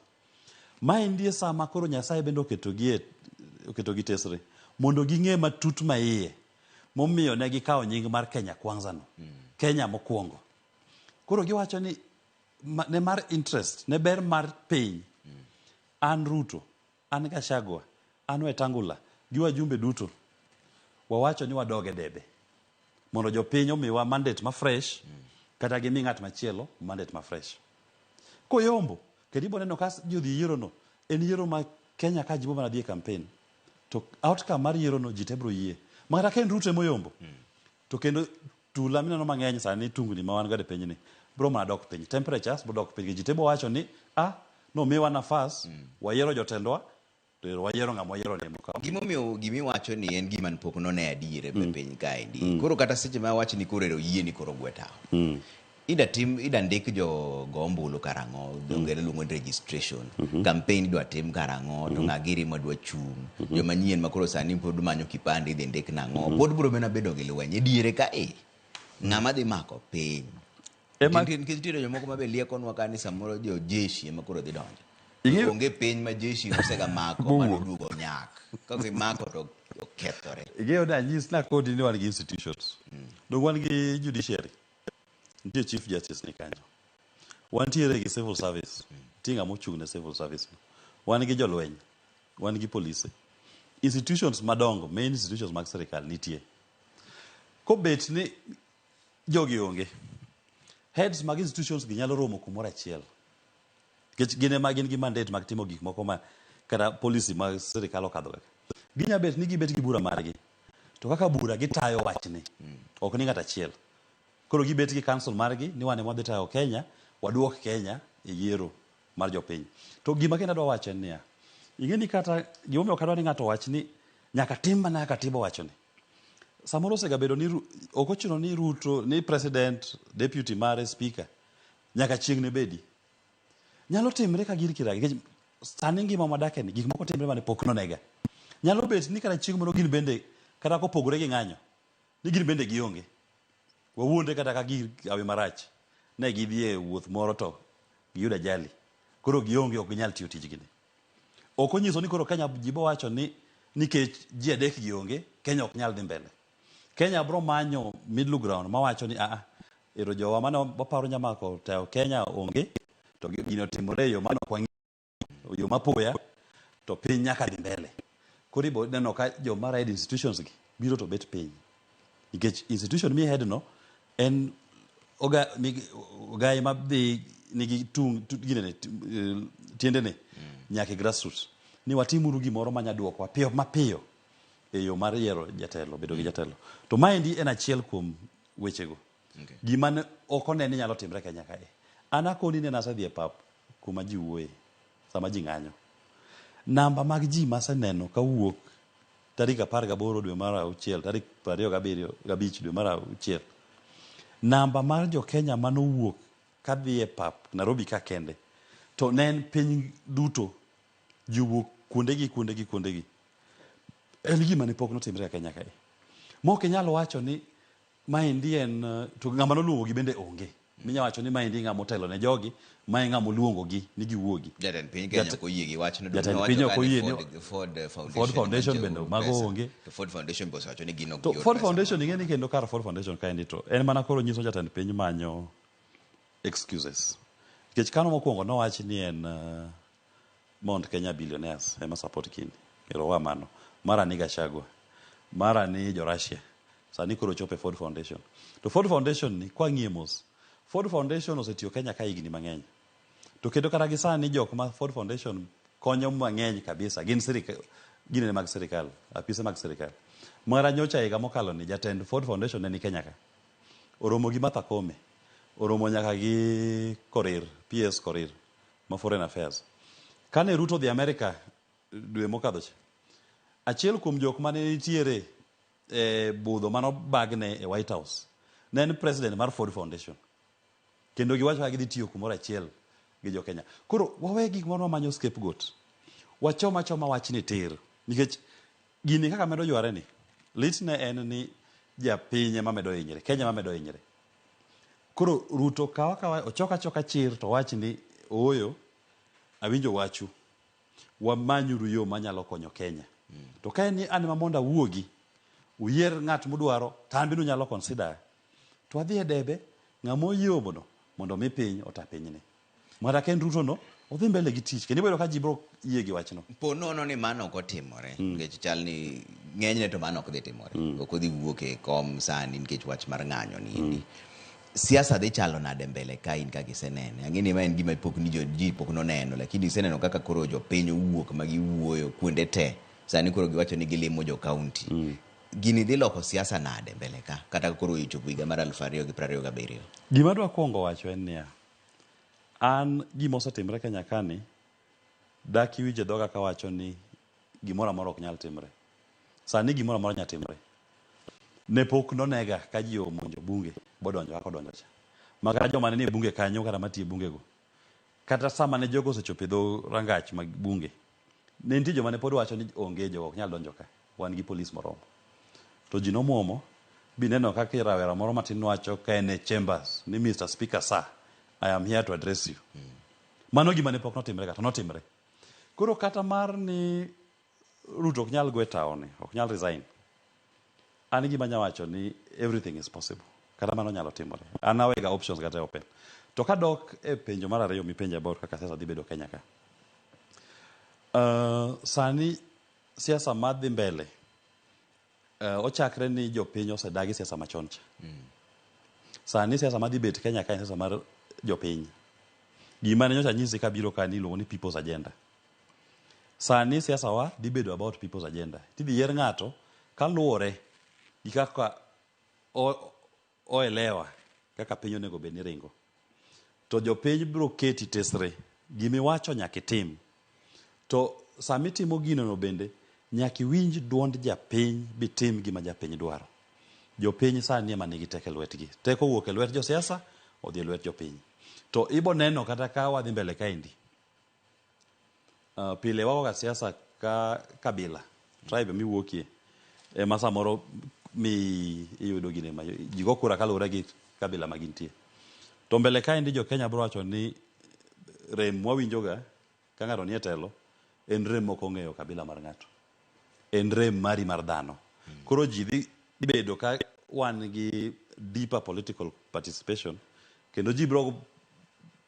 Maendi e sama koro Nyasaye bende oketogi tesre mondo ging'e matut maiye momiyo ne gikawo nying mar Kenya Kwanza no. Kenya mokwongo. Koro giwacho ni ne mar interest, ne ber mar piny. An Ruto, an Gachagua, an Wetangula, gi wajumbe duto, wawacho ni wadog e debe. Mondo jopiny omiwa mandate ma fresh, kata gimi ng'at machielo mandate ma fresh. Koyombo, kendo ibo neno ka ji odhi yiero no, en yiero ma Kenya ka ji bo mana dhi e campaign. To outcome mar yiero no ji te bro yie. Ma kata ka en Ruto emoyombo, to kendo tula mineno mang'eny sani tungni ma wan godo e pinyni bro mana dok piny. Temperatures bro dok piny. Ji te bo wacho ni, nomiwa nafas, wayiero jotendwa, to ero wayiero ng'ama wayiero ni emokawo. Gimomiyo gimiwacho ni en gima pok none adier e piny kaendi. Koro kata seche ma awach ni koro ero yie ni koro gwe tawo. Ida tim, ida ndik jo go ombulu karang'o, dho ngere luongo ni registration. Campaign idwa tim karang'o, to ng'a giri ma dwa chung'. Joma nyien ma koro sani pod manyo kipande idhi ndik nang'o. Pod biro mana bedo gi lweny. E diere ka e, ng'ama dhi mako piny. Nikech nitiere jomoko ma be liekonwa ka ni samoro jo jeshi ema koro dhi donjo. Onge piny ma jeshi osega mako mano duogo nyak. Ka gimako to okethore. Ing'eyo ni anyis nakoni ni wan gi institutions. Dong wan gi judiciary. Nitie chief justice ni kanyo. Wantiere gi civil service. Nitie ng'ama ochung' ne civil service no. Wan gi jolweny. Wan gi polise. Institutions madongo, main institutions mag sirikal nitie. Kobet ni jogi onge, heads mag institutions gi nyalo romo kumoro achiel. Nikech gin ema gin gi mandate mag timo gik moko ma kata policy mag sirikal okadho kaka. Ginya bet ni gibet gi bura margi. To kaka bura gitayo wachni. Ok ni ng'at achiel. Koro gibet gi council margi ni wan ema wadhi tayo Kenya, waduok Kenya e yiero mar jopiny. To gima kendo adwa wacho en niya, ing'e ni kata gimomiyo ok adwa ni ng'ato owach ni nyaka tim mana kaka katiba owacho ni. Samoro osegabedo ni ok ochuno ni Ruto, ni president, deputy mare, speaker, nyaka chieng' ne bedi. Nyalo timre ka gir kiragi, nikech sani ngima mwadake ni, gik moko timre mane pok nonega. Nyalo bet ni kata chieng' moro gin bende, kata kopogore gi ng'anyo, ni gin bende gionge. Wawuondre kata ka gir hawi marach, ne gidhi e wuoth moro to giyudo ajali. Koro gionge ok ginyal tiyo tijgi ni. Ok onyiso ni koro Kenya ji bo wacho ni nikech ji adek gi onge, Kenya ok nyal dhi mbele. Kenya bro manyo middle ground mawacho ni aa, ero jowa mane waparo nyamako tayo Kenya onge, to gini otimore e yo mane ok wang'eyo, yo mapoya, to piny nyaka dhi mbele. Koro ibo neno ka joma ride institutions gi biro to bet piny. Nikech institution mi head no en oga, ogai madhi nigi tung, ginene, tiendene nyaka e grassroots. Ni watimuru gimoro manya duokwa piyo mapiyo e yo mar yiero jatelo, bedo gi jatelo. To maendi en achiel kuom wechego. Gima ne ok one ni nyalo timre Kenya kae. An akoni ni nasedhi e pap kuma ji wuoye sama ji ng'anyo. Namba mag ji maseneno kawuok tarik 18 dwe mar auchiel, tarik 27 gabich dwe mar auchiel. Namba mar jo Kenya manowuok kadhi e pap Nairobi ka kende, to ne en piny duto, ji owuok kuondegi, kuondegi, kuondegi. En gima ne pok notimre e Kenya kae. Mok inyal wacho ni maendi en, to ng'ama noluongogi bende onge. Minya wacho ni maendi ng'ama otelo ne jogi, mae ng'ama oluongogi ni giwuogi. Jatend piny Kenya ok oyie gi wachno. Jatend piny ok oyie ni Ford Foundation, Ford Foundation ema bende chiwo mago pesa. onge. To Ford Foundation be osewacho ni gin ok To gior Ford pesa. Foundation ing'e ni kendo kar Ford Foundation kaendi to en mana koro nyiso jatend piny manyo excuses. Nikech kano mokwongo nowach ni en Mount Kenya billionaires ema support gini. Ero wa mano. Mara ni Gachagua. Mara ni jo Russia. Sani koro chopo e Ford Foundation. To Ford Foundation ni kwa ng'iye mos. Ford Foundation osetiyo Kenya ka higni mang'eny. To kendo kata gi sani jok ma Ford Foundation konyo mang'eny kabisa gin sirikal, ginene mag sirikal, apise mag sirikal. Mara nyocha higa mokalo ni jatend Ford Foundation ne ni Kenya ka. Oromo gi Martha Koome. Oromo nyaka gi Korir, PS Korir ma Foreign Affairs. Kane Ruto odhi Amerika dwe mokadho cha, achiel kuom jok mane nitiere e budho mane obagne e White House ne en president mar Ford Foundation. Kendo giwacho kaka gidhi tiyo kumoro achiel gi jo Kenya. Koro wawe gik moro wamanyo scapegoat. Wachom achoma wachni tir. Nikech gini kaka medo yware ni, lit ne en ni japiny ema medo hinyre, Kenya ema medo hinyre. Koro Ruto kawa kawa, ochok achoka chir to wach ni ooyo, awinjo wachu. Wamanyuru yo manyalo konyo Kenya. To ka en ni an ema mondo awuogi, uyier ng'at mudwaro, to an bende unyalo consider. To wadhi e debe, ng'ama oyombono mondo omi piny ota pinyni. Mara ka en Ruto no, odhi mbele gi tich. Kendo ibiro yudo ka ji biro yie gi wachno. Po nono ni mano ok otimore, nikech chal ni ng'enyne to mano ok dhi timore. Ok odhi wuok e kom sani nikech wach mar ng'anyo ni endi. Siasa dhi chalo nade mbele ka in kaka isenene? Ang'e ni ma en gima pok ni jo, ji pok noneno, lakini iseneno kaka koro jopiny owuok ma giwuoyo kuonde te. Sani koro giwacho ni gilimo jo county. Gini dhi loko siasa nade mbele ka, kata koro ochopo higa mar 2027? Gima adwa kuongo wacho en niya, an gima osetimre Kenya kani, dak iwinje dhoga kawacho ni gimoro amora ok nyal timre. Sani gimoro amora nyalo timre. Ne pok nonega ka ji omonjo bunge, bodonjo kaka odonjo cha. Ma kata joma ne nie bunge kanyo kata matiyo e bunge go. Kata sama ne jogo osechopo e dho rangach mag bunge, ne nitie joma ne pod wacho ni onge jogo ok nyal donjo ka, wan gi polis moromo. To ji nomuomo, bineno kaka rawera moro matin wacho ka en e chambers ni Mr. Speaker sir, I am here to address you. Mano gima ne pok notimre ka, to notimre. Koro kata mar ni Ruto ok nyal gwe tawo ni, ok nyal resign. An gima anya wacho ni everything is possible. Kata mano nyalo timore. An awega options kata open. To kadok e penjo mar ariyo mipenjo about kaka siasa dhi bedo Kenya ka. Sani siasa madhi mbele ochakre ni jopiny osedagi siasa machon cha. Sani siasa madhi bet Kenya ka en siasa mar jopiny. Gima ne nyocha anyisi kabiro ka ni iluongo ni people's agenda. Sani siasa wa dhi bedo about people's agenda. Tidhi yier ng'ato kaluwore gi kaka oelewa kaka piny onego bed ni ringo. To jopiny biro keti tesre. Gimiwacho nyaka itim. To sama itimo gino no bende nyaka iwinj duond japiny bitim gima japiny dwaro. Jopiny sani ema nigi teko e lwetgi. Teko owuok e lwet josiasa odhi e lwet jopiny. To ibo neno kata ka wadhi mbele kaendi. Pile wagoga siasa ka kabila, tribe miwuokie ema samoro mi iyudo gine ma ji go kura kaluwore gi kabila ma gintie. To mbele kaendi jo Kenya biro wacho ni rem mwawinjoga ka ng'ato nie telo en rem mok ong'eyo kabila mar ng'ato. En rem mari mar dhano. Koro ji dhi bedo ka wan gi deeper political participation kendo ji biro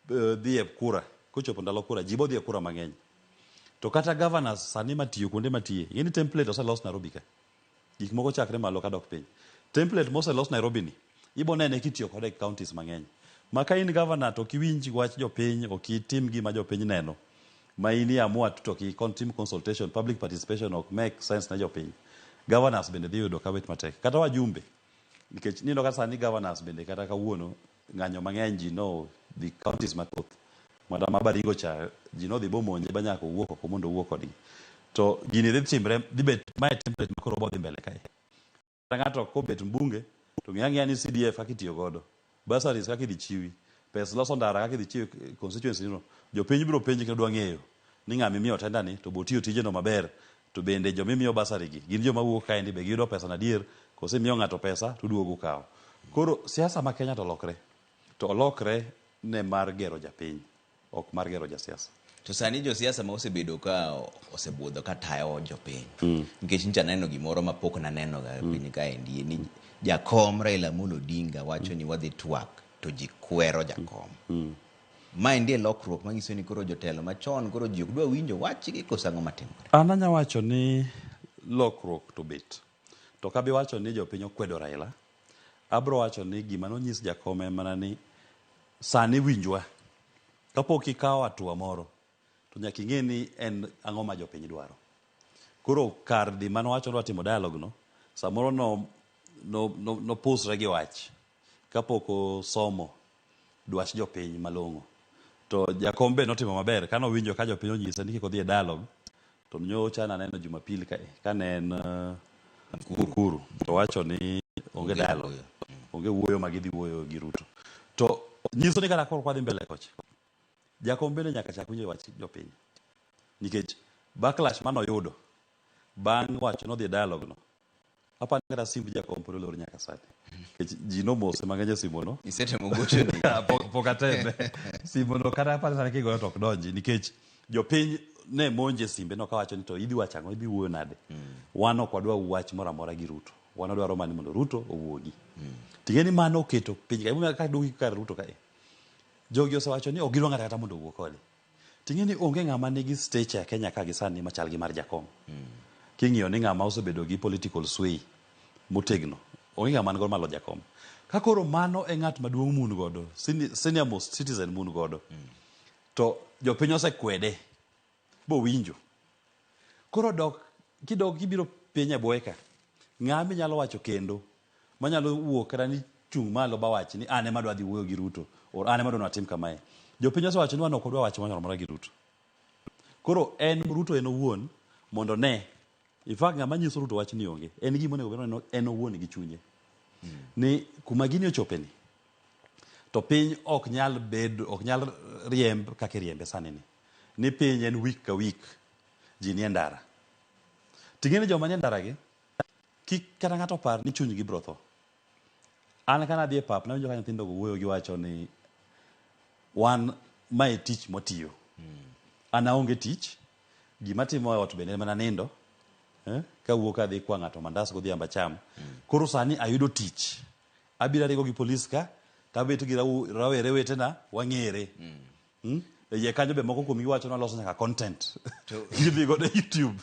dhi e kura kochopo ndalo kura ji biro dhi e kura mang'eny. To kata governors sani matiyo kuonde matiye, ing'e ni template oselos Nairobi ka. Gik moko chakre malo kadok piny. Template moselos Nairobi ni, ibo nene kitiyo kode e counties mang'eny. Ma ka in governor to ok iwinj wach jopiny, ok itim gima jopiny neno, ma in iamua tu to ok itim consultation, public participation ok make sense ne jopiny. Governors bende dhi yudo ka bet matek. Kata wajumbe, nikech niyudo ka sani governors bende kata kawuono ng'anyo mang'eny ji no dhi counties mathoth. Mata ma Baringo cha ji nodhi bomonje ba nyaka owuok oko mondo owuo kodgi. To gini dhi timre, dhi bet mae template ma koro bodhi mbele kae. Kata ng'ato kobet mbunge to ng'e ang'eya ni CDF kaka itiyo godo, bursaries kaka idhi chiwi, pes loso ndara kaka idhi chiw e constituency no, jopiny biro penji kendo dwa ng'eyo ni ng'ama imiyo tender ni to be otiyo tijeno maber, to bende joma imiyo bursary gi gin joma wuok kaendi be giyudo pesa no adier koso imiyo ng'ato pesa to uduogo ukawo. Koro siasa ma Kenya to olokre. To olokre ne mar gero japiny, ok mar gero jasiasa. To sani josiasa ma osebedo ka osebudho ka tayo jopiny. Nikech nyocha aneno gimoro ma pok naneno ga piny kaendi ni jakom Raila Amolo Odinga wacho ni wadhi twak to ji kwero jakom. Maendi e lokruok manyiso ni koro jotelo machon koro ji ok dwa winjo wachgi koso ang'o matimore? An anya wacho ni lokruok to bet. To ok abi wacho ni jopiny okwedo Raila. Abro wacho ni gima nonyis jakom en mana ni sani winjwa. Kapok ikawo hatua moro to nyaka ing'e ni en ang'o ma jopiny dwaro. Koro kar dhi mane owacho ni odwa timo dialogue no, samoro no, no, no, nopusre gi wach kapok osomo dwach jopiny malong'o. To jakom be notimo maber kane owinjo ka jopiny onyise ni kik odhi e dialogue to nyocha naneno Jumapil ka kane en Mukuru to wacho ni onge dialogue, onge wuoyo ma gidhi wuoyo gi Ruto. To nyiso ni kata koro kwadhi mbele kocha, jakom bende nyaka chak winjo wach jopiny. Nikech backlash manoyudo bang' wacho nodhi e dialogue no, apani kata simb jakom pod olor nyaka sani. Nikech ji nomose mang'eny e simo no. Isetemo gocho ni? Pok ateme. Simo no kata apani sani kigoyo to ok donji nikech jopiny ne monje simbe no kawacho ni to idhi wacho ang'o, idhi wuoyo nade. Wan ok wadwa wach moro amora gi Ruto. Wan wadwaro mana ni mondo Ruto owuogi. Ting'e ni mano oketo piny ka. Emomiyo ka duogi kar Ruto kae. Jogi osewacho ni ok gidwa ng'ato kata mondo owuo kode. Ting'e ni onge ng'ama nigi stature e Kenya ka gi sani machal gi mar Jakom. King'iyo ni ng'ama osebedo gi political sway motegno, onge ng'ama nigo malo Jakom. Ka koro mano e ng'at maduong' mun godo, senior most citizen mun godo, to jopiny osekwede bowinjo. Koro dok kidok kibiro piny e bwoye ka, ng'a minyalo wacho kendo manyalo wuok kata ni chung' malo bawach ni an ema adwa dhi wuoyo gi Ruto or an ema adwa ni watim kamae. Jopiny osewacho ni wan ok wadwa wach moro amora gi Ruto. Koro en Ruto en owuon mondo ne. In fact ng'ama nyiso Ruto wach ni onge. En gima onego bed ni en owuon gi chunye. Ni kuma gini ochope ni to piny ok nyal bedo ok nyal riemb kaka iriembe sani ni. Ni piny en week ka week ji nie ndara. Ting'e ni joma nie ndara gi kik kata ng'ato par ni chunygi biro tho. An kana adhi e pap nawinjo ka nyithindo go wuoyo giwacho ni wan mae tich mwatiyo. An aonge tich, gima atimo e ot bende en mana nindo. Kawuok adhi kwa ng'ato mandas godhiambo acham. Koro sani ayudo tich. Abiro arigo gi polis ka, tabet gi rawere wetena, wang'ere. E iye kanyo be moko kuomgi wacho ni waloso nyaka content. Gidhi godo e YouTube.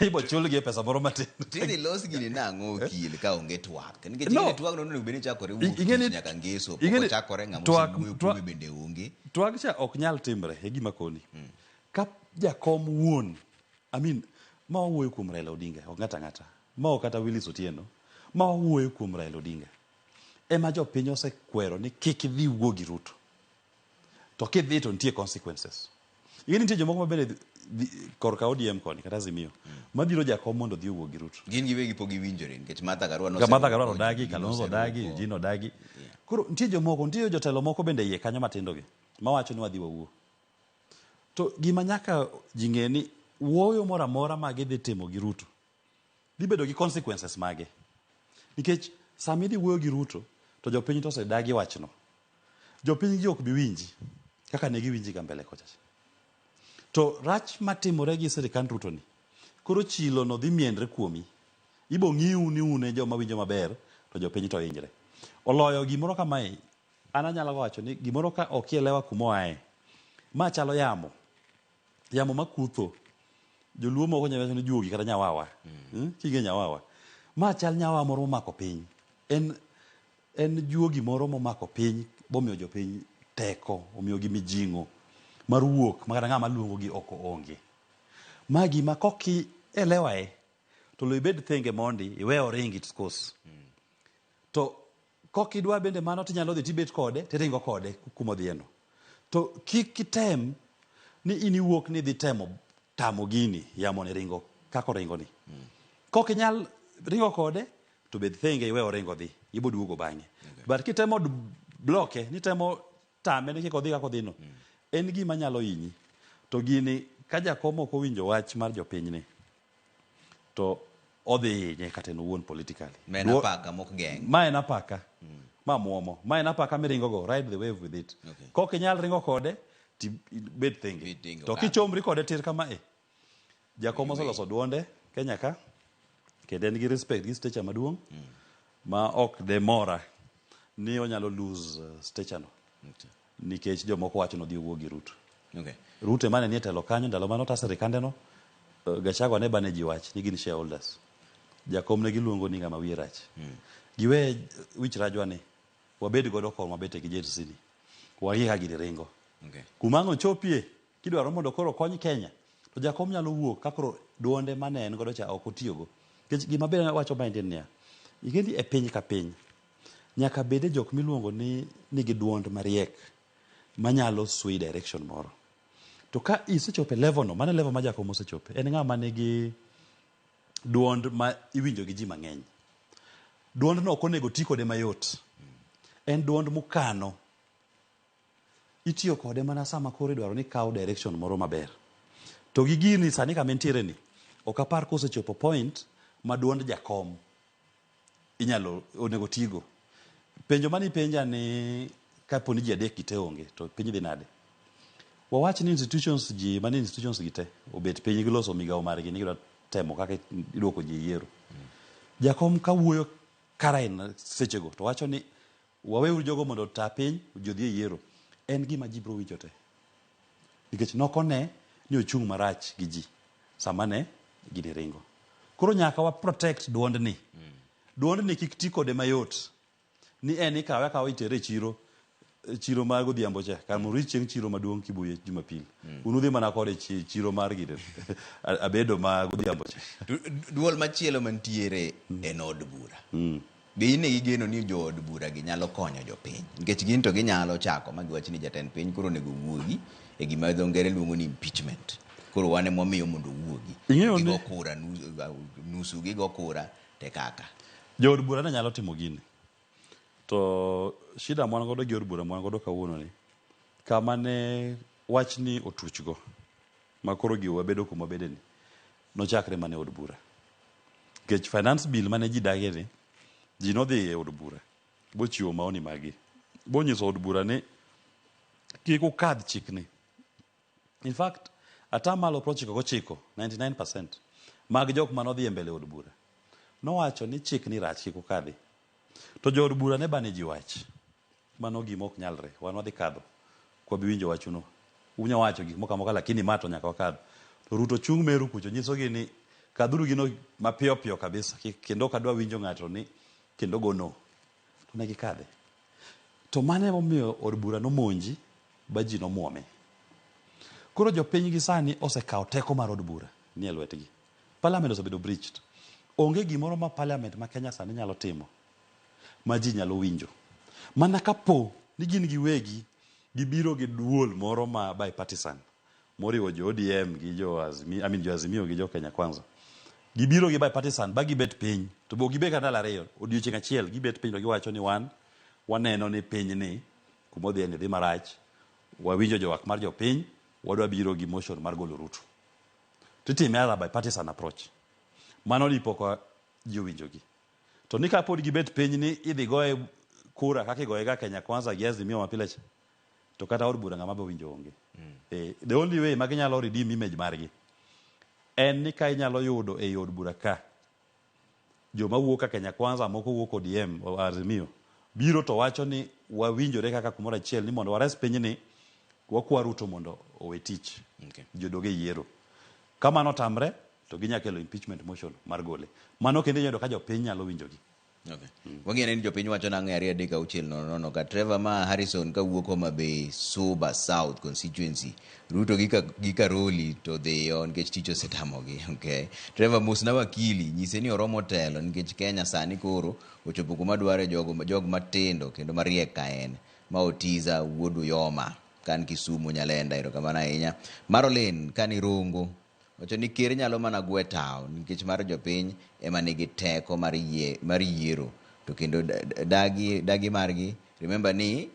Ibo chulgi e pesa moro matin. Tidhi los gini nang'o okil ka onge twak? Nikech No. ing'e twak no onego bed ni chakore wuok Ing'e ni- tich nyaka ngeso, pok ing'e ni ochakore ng'ama twak- osewuoyo twak- kuome bende onge. Twak cha ok nyal timre e gima koni. Ka jakom wuon, I mean, ma wawuoyo kuom Raila Odinga, ok ng'ato ang'ata. Ma ok kata Willis Otieno. Ma wawuoyo kuom Raila Odinga. Ema jopiny osekwero ni kik idhi wuo gi Ruto. To kidhi to nitie consequences. Ing'e ni nitie jomoko ma bende korka ODM koni kata Azimio mabiro jakom mondo odhi owuo gi Ruto. Gin giwegi pok giwinjore nikech Martha Karua Ka Martha Karua noseruko, odagi, Eugene Kalonzo odagi, oseruko. Eugene odagi. Koro nitie jomoko, nitie jotelo moko bende iye kanyo matindo gi mawacho ni wadhi wawuo. To gima nyaka ji ng'e ni wuoyo moro amora ma gidhi timo gi Ruto dhi bedo gi consequences mage. Nikech sama idhi wuoyo gi Ruto to jopiny to osedagi wachno. Jopiny gi ok bi winji kaka ne giwinji ga mbele kocha cha. To rach matimore gi sirikand Ruto ni, koro chilo no dhi mienre kuomi. Ibo ng'iu ni un e joma winjo maber to jopiny to hinyre. Oloyo gimoro kamae, an anyalo wacho ni gimoro ka ok ielewa kuma oaye, ma chalo yamo. Yamo makutho. Joluo moko nyalo wacho ni juogi kata nyawawa. King'e nyawawa. Ma chal nyawawa moro momako piny. En juogi moro momako piny bomiyo jopiny teko, omiyogi mijing'o mar wuok ma kata ng'ama luongogi ok onge. Ma gima koki elewae to lo ibed thenge mondi iwe oring its course. To kok idwa bende mano tinyalo dhi tibet kode tiringo kode kuma odhiyeno. To kik item ni in iwuok ni idhi temo tamo gini yamo ni ringo kaka oringo ni. Kok inyal ringo kode to bed thenge iwe oringo dhi ibo duogo bang'e. But kitemo bloke nitemo tame ni kik odhi kaka odhi no, en gima nyalo hinyi. To gini ka jakom ok owinjo wach mar jopiny ni to odhi hinye kata en owuon politically. Ma en apaka mok geng'. Ma en apaka. Ma muomo. Ma en apaka miringo go, ride the wave with it. Kok inyal ringo kode, ti bed thenge. To kichomri kode tir kama e. Jakom oseloso duonde Kenya ka, kendo en gi respect gi stature maduong' ma ok de mora ni onyalo lose stature no. Nikech jomoko wacho ni odhi owuo gi Ruto. Ruto ema ne nie telo kanyo ndalo mane ota sirikande no, Gachagua ne bane ji wach ni gin shareholders. Jakom ne giluongo ni ng'ama wiye rach. Giwe wich rajwa ni, wabed godo korwa mabete gi Gen Z ni. Wang'i ka gini ringo. Kuma ang' ochopie, kidwaro mondo koro okony Kenya, to jakom nyalo wuok ka koro duonde mane en godo cha ok otiyogo. Nikech gima be awacho maendi en niya, ing'e ni e piny ka piny, nyaka bede jok miluongo ni nigi duond mariek manyalo sway direction moro. To ka isechopo e level no, mano e level ma jakom osechope, en ng'ama nigi duond ma iwinjo gi ji mang'eny. Duond no ok onego ti kode mayot. En duond mokano. Itiyo kode mana sama koro idwaro ni kaw direction moro maber. To gi gini sani kama entiere ni, ok apar kosechopo point ma duond jakom inyalo onego tigo. Penjo mane ipenja ni kapo ni ji adek gi te onge to piny dhi nade? Wawach ni institutions ji manie institutions gi te obet piny giloso migawo margi ni gidwa temo kaka iduoko ji e yiero. Jakom kawuoyo kara en sechego to wacho ni waweuru jogo mondo ota piny ji odhi e yiero. En gima ji biro winjo te. Nikech nokone ni ochung' marach gi ji sama ne gini ringo. Koro nyaka wa protect duond ni. Duond ni kik ti kode mayot. Ni en ikawe akawa itere e chiro, chiro mar godhiambo cha, kar mondo urit chieng' chiro maduong' Kibuye Jumapil. Un udhi mana kode chiro mar gine, abedo ma godhiambo cha. Duol machielo mantiere en od bura. Be in gi geno ni jood bura gi nyalo konyo jopiny? Nikech gin to ginyalo chako ma giwach ni jatend piny koro onego owuogi e gima dho ngere luongo ni impeachment. Koro wan ema wamiyo mondo owuogi. Ing'eyo ni Gigo kura, nusu gigo kura te kaka. Jood bura ne nyalo timo gini. To shida mwan godo gi od bura mwan godo kawuono ni, kama ne wachni otuchgo, ma koro giwa wabedo kuma wabede ni, nochakre mana e od bura. Nikech finance bill mane ji dage ni, ji nodhi e od bura, bochiwo maoni maggi. Bonyiso od bura ni, kik ukadh chikni. In fact, atamalo 99, 99% mag jok mane odhi e mbele od bura, nowacho ni chikni rach kik ukadhi. To jood bura ne bane ji wach. Mano gima ok nyalre, wan wadhi kadho, ok wabi winjo wachuno. Unya wacho gik moko amoka lakini ma to nyaka wakadh. To Ruto chung' Meru kucho nyisogi ni kadhuru gino mapiyo piyo kabisa kendo ok adwa winjo ng'ato ni kendo go no. To ne gikadhe. To mano emomiyo od bura nomonji ba ji nomuome. Koro jopiny gi sani osekawo teko mar od bura nie lwetgi. Parliament osebedo breached. Onge gimoro ma parliament ma Kenya sani nyalo timo ma ji nyalo winjo. Mana kapo ni gin giwegi gibiro gi duol moro ma bipartisan moriwo jo ODM gi jo Azimio, I mean jo Azimio gi jo Kenya Kwanza. Gibiro gi bipartisan ba gibet piny to be ok gibet kata ndalo ariyo, odiochieng' achiel gibet piny to giwacho ni wan waneno ni piny ni kuma odhiye ni dhi marach, wawinjo jowak mar jopiny, wadwa biro gi motion mar golo Ruto. Titime as a bipartisan approach. Mano dipo ka ji owinjogi. To ni kapod gibet piny ni idhi goye kura kaka igoye ga Kenya Kwanza gi Azimio mapile cha, to kata od bura ng'ama bowinjo onge. The only way ma ginyalo redeem image margi en ni ka inyalo yudo ei od bura ka joma wuok ka Kenya Kwanza moko wuok ODM o Azimio biro to wacho ni wawinjore kaka kumoro achiel ni mondo wares pinyni wakwa Ruto mondo owe tich. Ji odog e yiero. Ka mano otamre to ginya kelo impeachment motion mar gole. Mano kendo inyalo yudo ka jopiny nyalo winjogi. Okay. Wang'eyo ni jopiny wacho nang'o e 2 3 6 0 0 ka Trevor ma Harrison kawuok Homa Bay Suba South constituency Ruto gi, gi Karoli to dhiyo nikech tich osetamogi. Okay. Trevor mosna wakili nyise ni oromo telo nikech Kenya sani koro ochopo kuma dware jogo jog matindo kendo mariek ka en. Ma Otiza wuod Uyoma kan Kisumu Nyalenda erokamano ahinya. Marolin kan Irongo Wacho ni ker nyalo mana gwe tawo nikech mar jopiny ema nigi teko mar yie mar yiero to kendo dagi dagi margi remember ni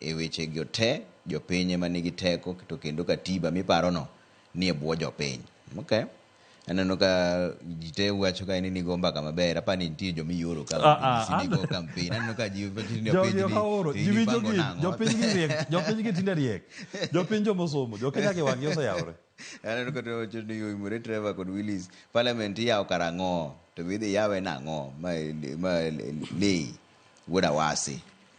e weche go te jopiny ema nigi teko to kendo katiba miparo no ni e bwo jopiny. Okay. Aneno ka ji te wacho ka ni go mbaka maber apa ni nitie joma ioro ka nyisi ni go campaign. Aneno ka ji wacho ni Jogi openj ok ni aoro, to ji in winjo ipango gi, nang'o? jopiny gi riek, jopiny gi tinde riek. Jopiny joma osomo, jo Kenya gi wang'gi oseyawore. Aneno ka wacho ni oimore Trevor kod Willis. Parliament iyawo karang'o? To be idhi yawe nang'o? Ma ma Lei wuod Awasi.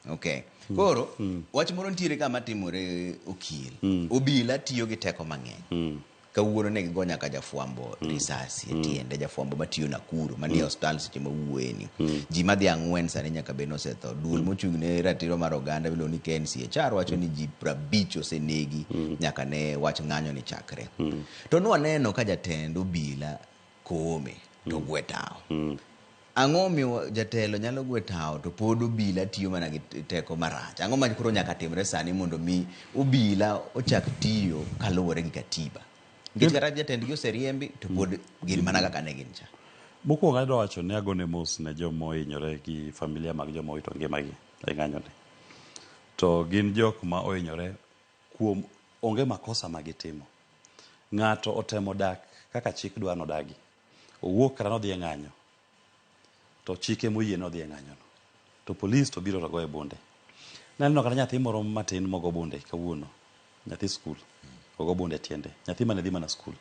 Okay. Koro wach moro nitiere kama timore okil. Obila tiyo gi teko mang'eny. Kawuono ne gigo nyaka jafwambo risasi e tiende jafwambo matiyo Nakuru manie osiptal seche ma wuoyeni. Ji madhi ang'wen sani nyaka bed ni osetho. Duol mochung' ne ratiro mar oganda miluongo ni KNCHR wacho ni ji 50 osenegi nyaka ne wach ng'anyo ni chakre. To nwaneno ka jatend obila Koome to gwe tawo. Ang'o omiyo jatelo nyalo gwe tawo to pod obila tiyo mana gi teko marach? Ang'o ma koro nyaka timre sani mondo mi obila ochak tiyo kaluwore gi katiba? Nikech kata jatendgi oseriembi to pod gin mana kaka ne gin cha. Mokwongo adwa wacho ni agone mos ne joma ohinyore gi familia mag joma owito ngimagi e ng'anyoni. To gin jok ma ohinyore kuom onge makosa ma gitimo. Ng'ato otemo dak kaka chik dwa nodagi. Owuok kata nodhi e ng'anyo to chik ema oyie nodhi e ng'anyono. To polis to biro to goye bunde. Naneno kata nyathi moro matin mogo bunde kawuono, nyathi skul, ogo bunde e tiende, nyathi mane dhi mana skul.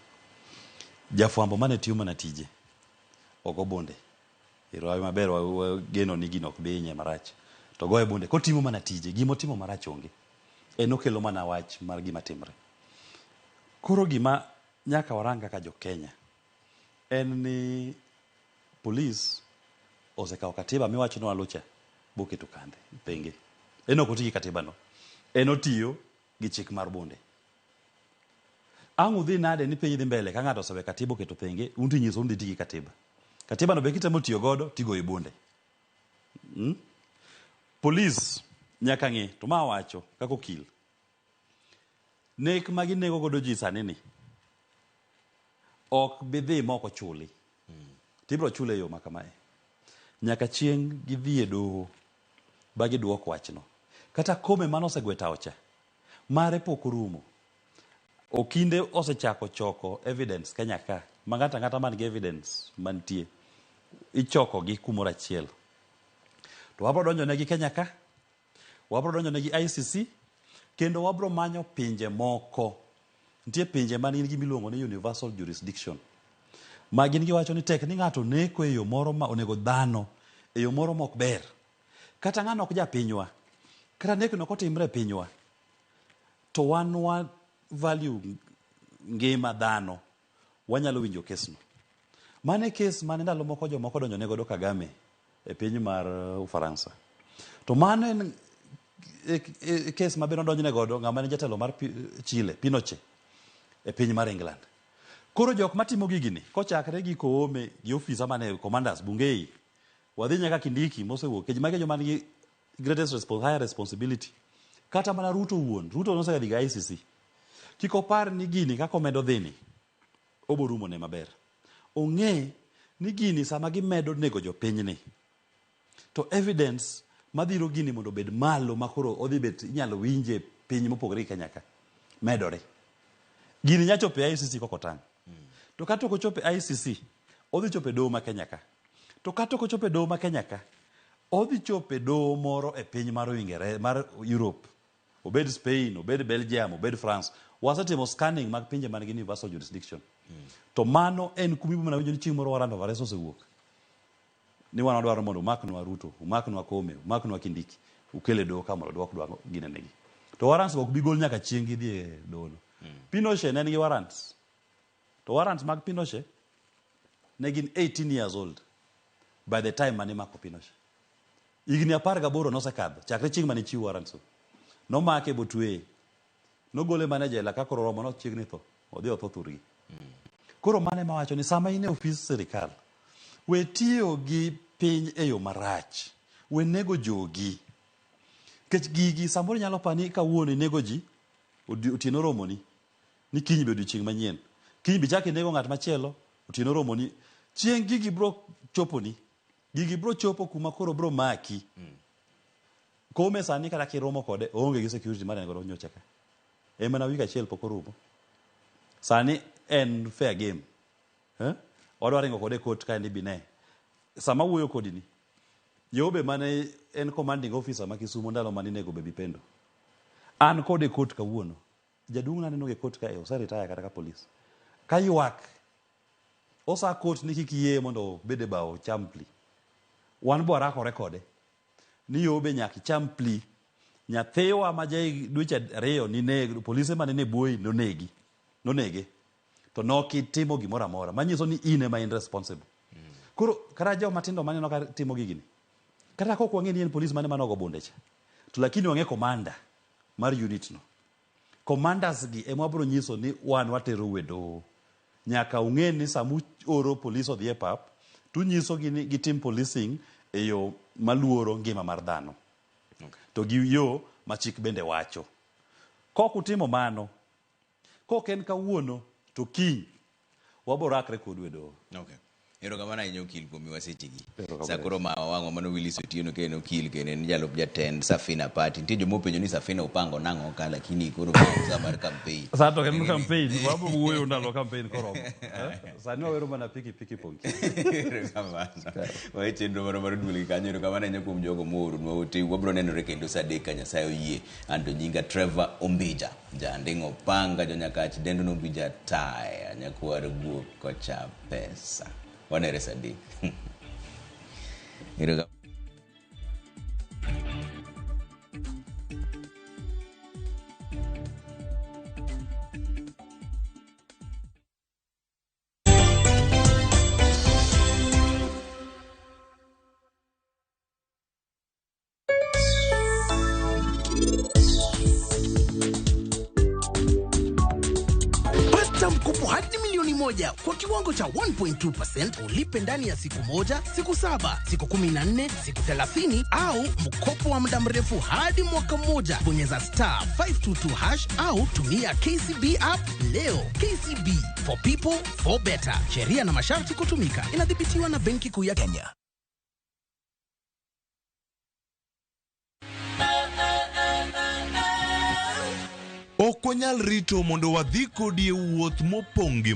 Jafwambo mane tiyo mana tije, ogo bunde. Ero hawi maber wageno ni gino ok bi hinye marach. To goye bunde kotimo mana tije, gimotimo marach onge. En okelo mana wach mar gima timre. Koro gima nyaka warang kaka jo Kenya en ni polis osekawo katiba miwacho ni walucha boketo kande penge. En ok oti gi katiba no. En otiyo gi chik mar bunde. Ang' udhi nade ni piny dhi mbele ka ng'ato osewe katiba oketo thenge, un to inyiso un dhi ti gi katiba. Katiba no be kitemo tiyo godo tigoyi bunde. Polis nyaka ng'i to ma wacho kaka okil. Nek ma ginego godo ji sani ni ok bi dhi ma ok ochuli. Tibiro chule e yo ma kamae. Nyaka chieng' gidhi e doho ba giduok wachno. Kata kome mane osegwe tawo cha, mare pok orumo. Okinde osechako choko evidence Kenya ka, ma ng'ato ang'ata man gi evidence mantie, ichoko gi kumoro achiel. To wabro donjo negi Kenya ka, wabro donjo negi ICC, kendo wabro manyo pinje moko. Nitie pinje man gi gima iluongo ni universal jurisdiction. Ma gin giwacho ni tek ni ng'ato neko e yo moro ma onego dhano e yo moro ma ok ber. Kata ng'ano ok japinywa, kata nek no ok otimre e pinywa, to wan value ngima dhano, wanyalo winjo kesno. Mano e kes mane ndalo moko jomoko donjo ne godo Kagame e piny mar Ufaransa. To mano en e, e, kes ma be nodonjne godo ng'ama ne jatelo mar Chile, Pinochet, e piny mar England. Koro jok matimo gigini, kochakre gi Koome gi ofisa mane commanders Bungei, wadhi nyaka Kindiki mosewuok, kech magi e joma nigi greatest respons higher responsibility. Kata mana Ruto wuon, Ruto nosegadhi ga ICC. Kik opar ni gini kaka omedo dhini, obo rumo ne maber. Ong'e ni gini sama gimedo nego jopinyni, to evidence madhiro gini mondo obed malo makoro odhi bet inyalo winje piny mopogore gi Kenya ka, medore. Gini nya chopo e ICC kok otang'. To kata ok ochopo e ICC, odhi chopo e doho ma Kenya ka. To kata ok ochopo e doho ma Kenya ka, odhi chopo e doho moro e piny mar Uingereza, mar Europe. Obed Spain, obed Belgium, obed France. Wasetimo scanning mag pinje man gi universal jurisdiction. To mano en kuma ibiro mana winjo ni chieng' moro warrant of arrest osewuok. Ni wan wadwaro mondo umaknwa Ruto, umaknwa Koome, umaknwa Kindiki, ukel e doho ka mondo odwok dwa ginenegi. To warrants go ok bi gol nyaka chieng' gidhi e doho no. Pinochet ne nigi warrants. To warrants mag Pinochet ne gin 18 years old by the time mane imako Pinochet. Higni 18 nosekadho chakre chieng' mane chiw warrants go. Nomake botweye. Nogole mana e jela ka koro oromo nochiegni tho. Odhi otho thurgi. Koro mano ema wacho ni sama in e ofis sirikal, we tiyo gi piny e yo marach. We nego jogi. Nikech gigi samoro inyalo paro ni kawuono inego ji, otieno oromoni, ni kiny be odiochieng' manyien. Kiny be ichako inego ng'at machielo, otieno oromoni. Chieng' gigi bro choponi. Gigi bro chopo kuma koro bro maki. Koome sani kata kiromo kode, oonge gi security mane en godo nyocha ka. En mana wik achiel pok orumo. Sani en fair game. Eh? Wadwa ringo kode e court kae ni bine. Sama wuoyo kodi ni, Yobe mane en commanding officer ma Kisumo ndalo mane inego Baby Pendo. An kode e court kawuono. Jaduong' naneno e court kae, ose retire kata ka police. Ka ywak, osa court ni kik yie mondo obed e bao ocham plea. Wan bo warakore kode. Ni Yobe nyaka icham plea. Nyathiwa ma ja dweche 2 nineg, polise mane nie bwoyi nonegi. Nonege. To nokitimo gimoro amora. Manyiso ni in ema in responsible. Koro kata joma tindo maneno ka timo gigini, kata kok wang'e ni en polis mane mane ogo bunde cha, to lakini wang'e commander mar unit no. Commanders gi ema wabiro nyiso ni wan waterou e doho. Nyaka ung'e ni sama uoro polis odhi e pap, to unyisogi ni gitim policing e yo maluoro ngima mar dhano. To gi yo ma chik bende wacho. Kok utimo mano, kok en kawuono to kiny, wabo rakre kodu e doho. Okay. Erokamano ahinya okil kuom miwa sechegi. Sa koro ma wang'wa mano Willis Otieno kendo okil kendo en jalup jatend Safina Party. Nitie joma openjo ni Safina upango nang'o ka lakini koro ma sa mar campaign. Sa to en campaign, wabo wuoyo ndalo campaign koromo. Sani wawero mana piki piki ponki. Erokamano. Wae chenro marwa mar duol gi kanyo. Erokamano ahinya kuom jogo mooronwa ote. Wabiro nenore kendo sa 3 ka Nyasaye oyie. Anto nyinga Trevor Ombija. Janding' opanga jonyakach dendo nombija taya nyakwar guok kocha pesa. Wanere sa 3. Erokamano. Pata mkopo hadi milioni 1 kwa kiwango cha 1.2% ulipe ndani ya siku 1, siku 7, siku 14, siku 30 au mkopo wa muda mrefu hadi mwaka mmoja. Bonyeza star 522 hash au tumia KCB app leo. KCB for people for better. Sheria na masharti kutumika. Inadhibitiwa na Benki Kuu ya Kenya. Ok wanyal rito mondo wadhi kodi e wuoth mopong' gi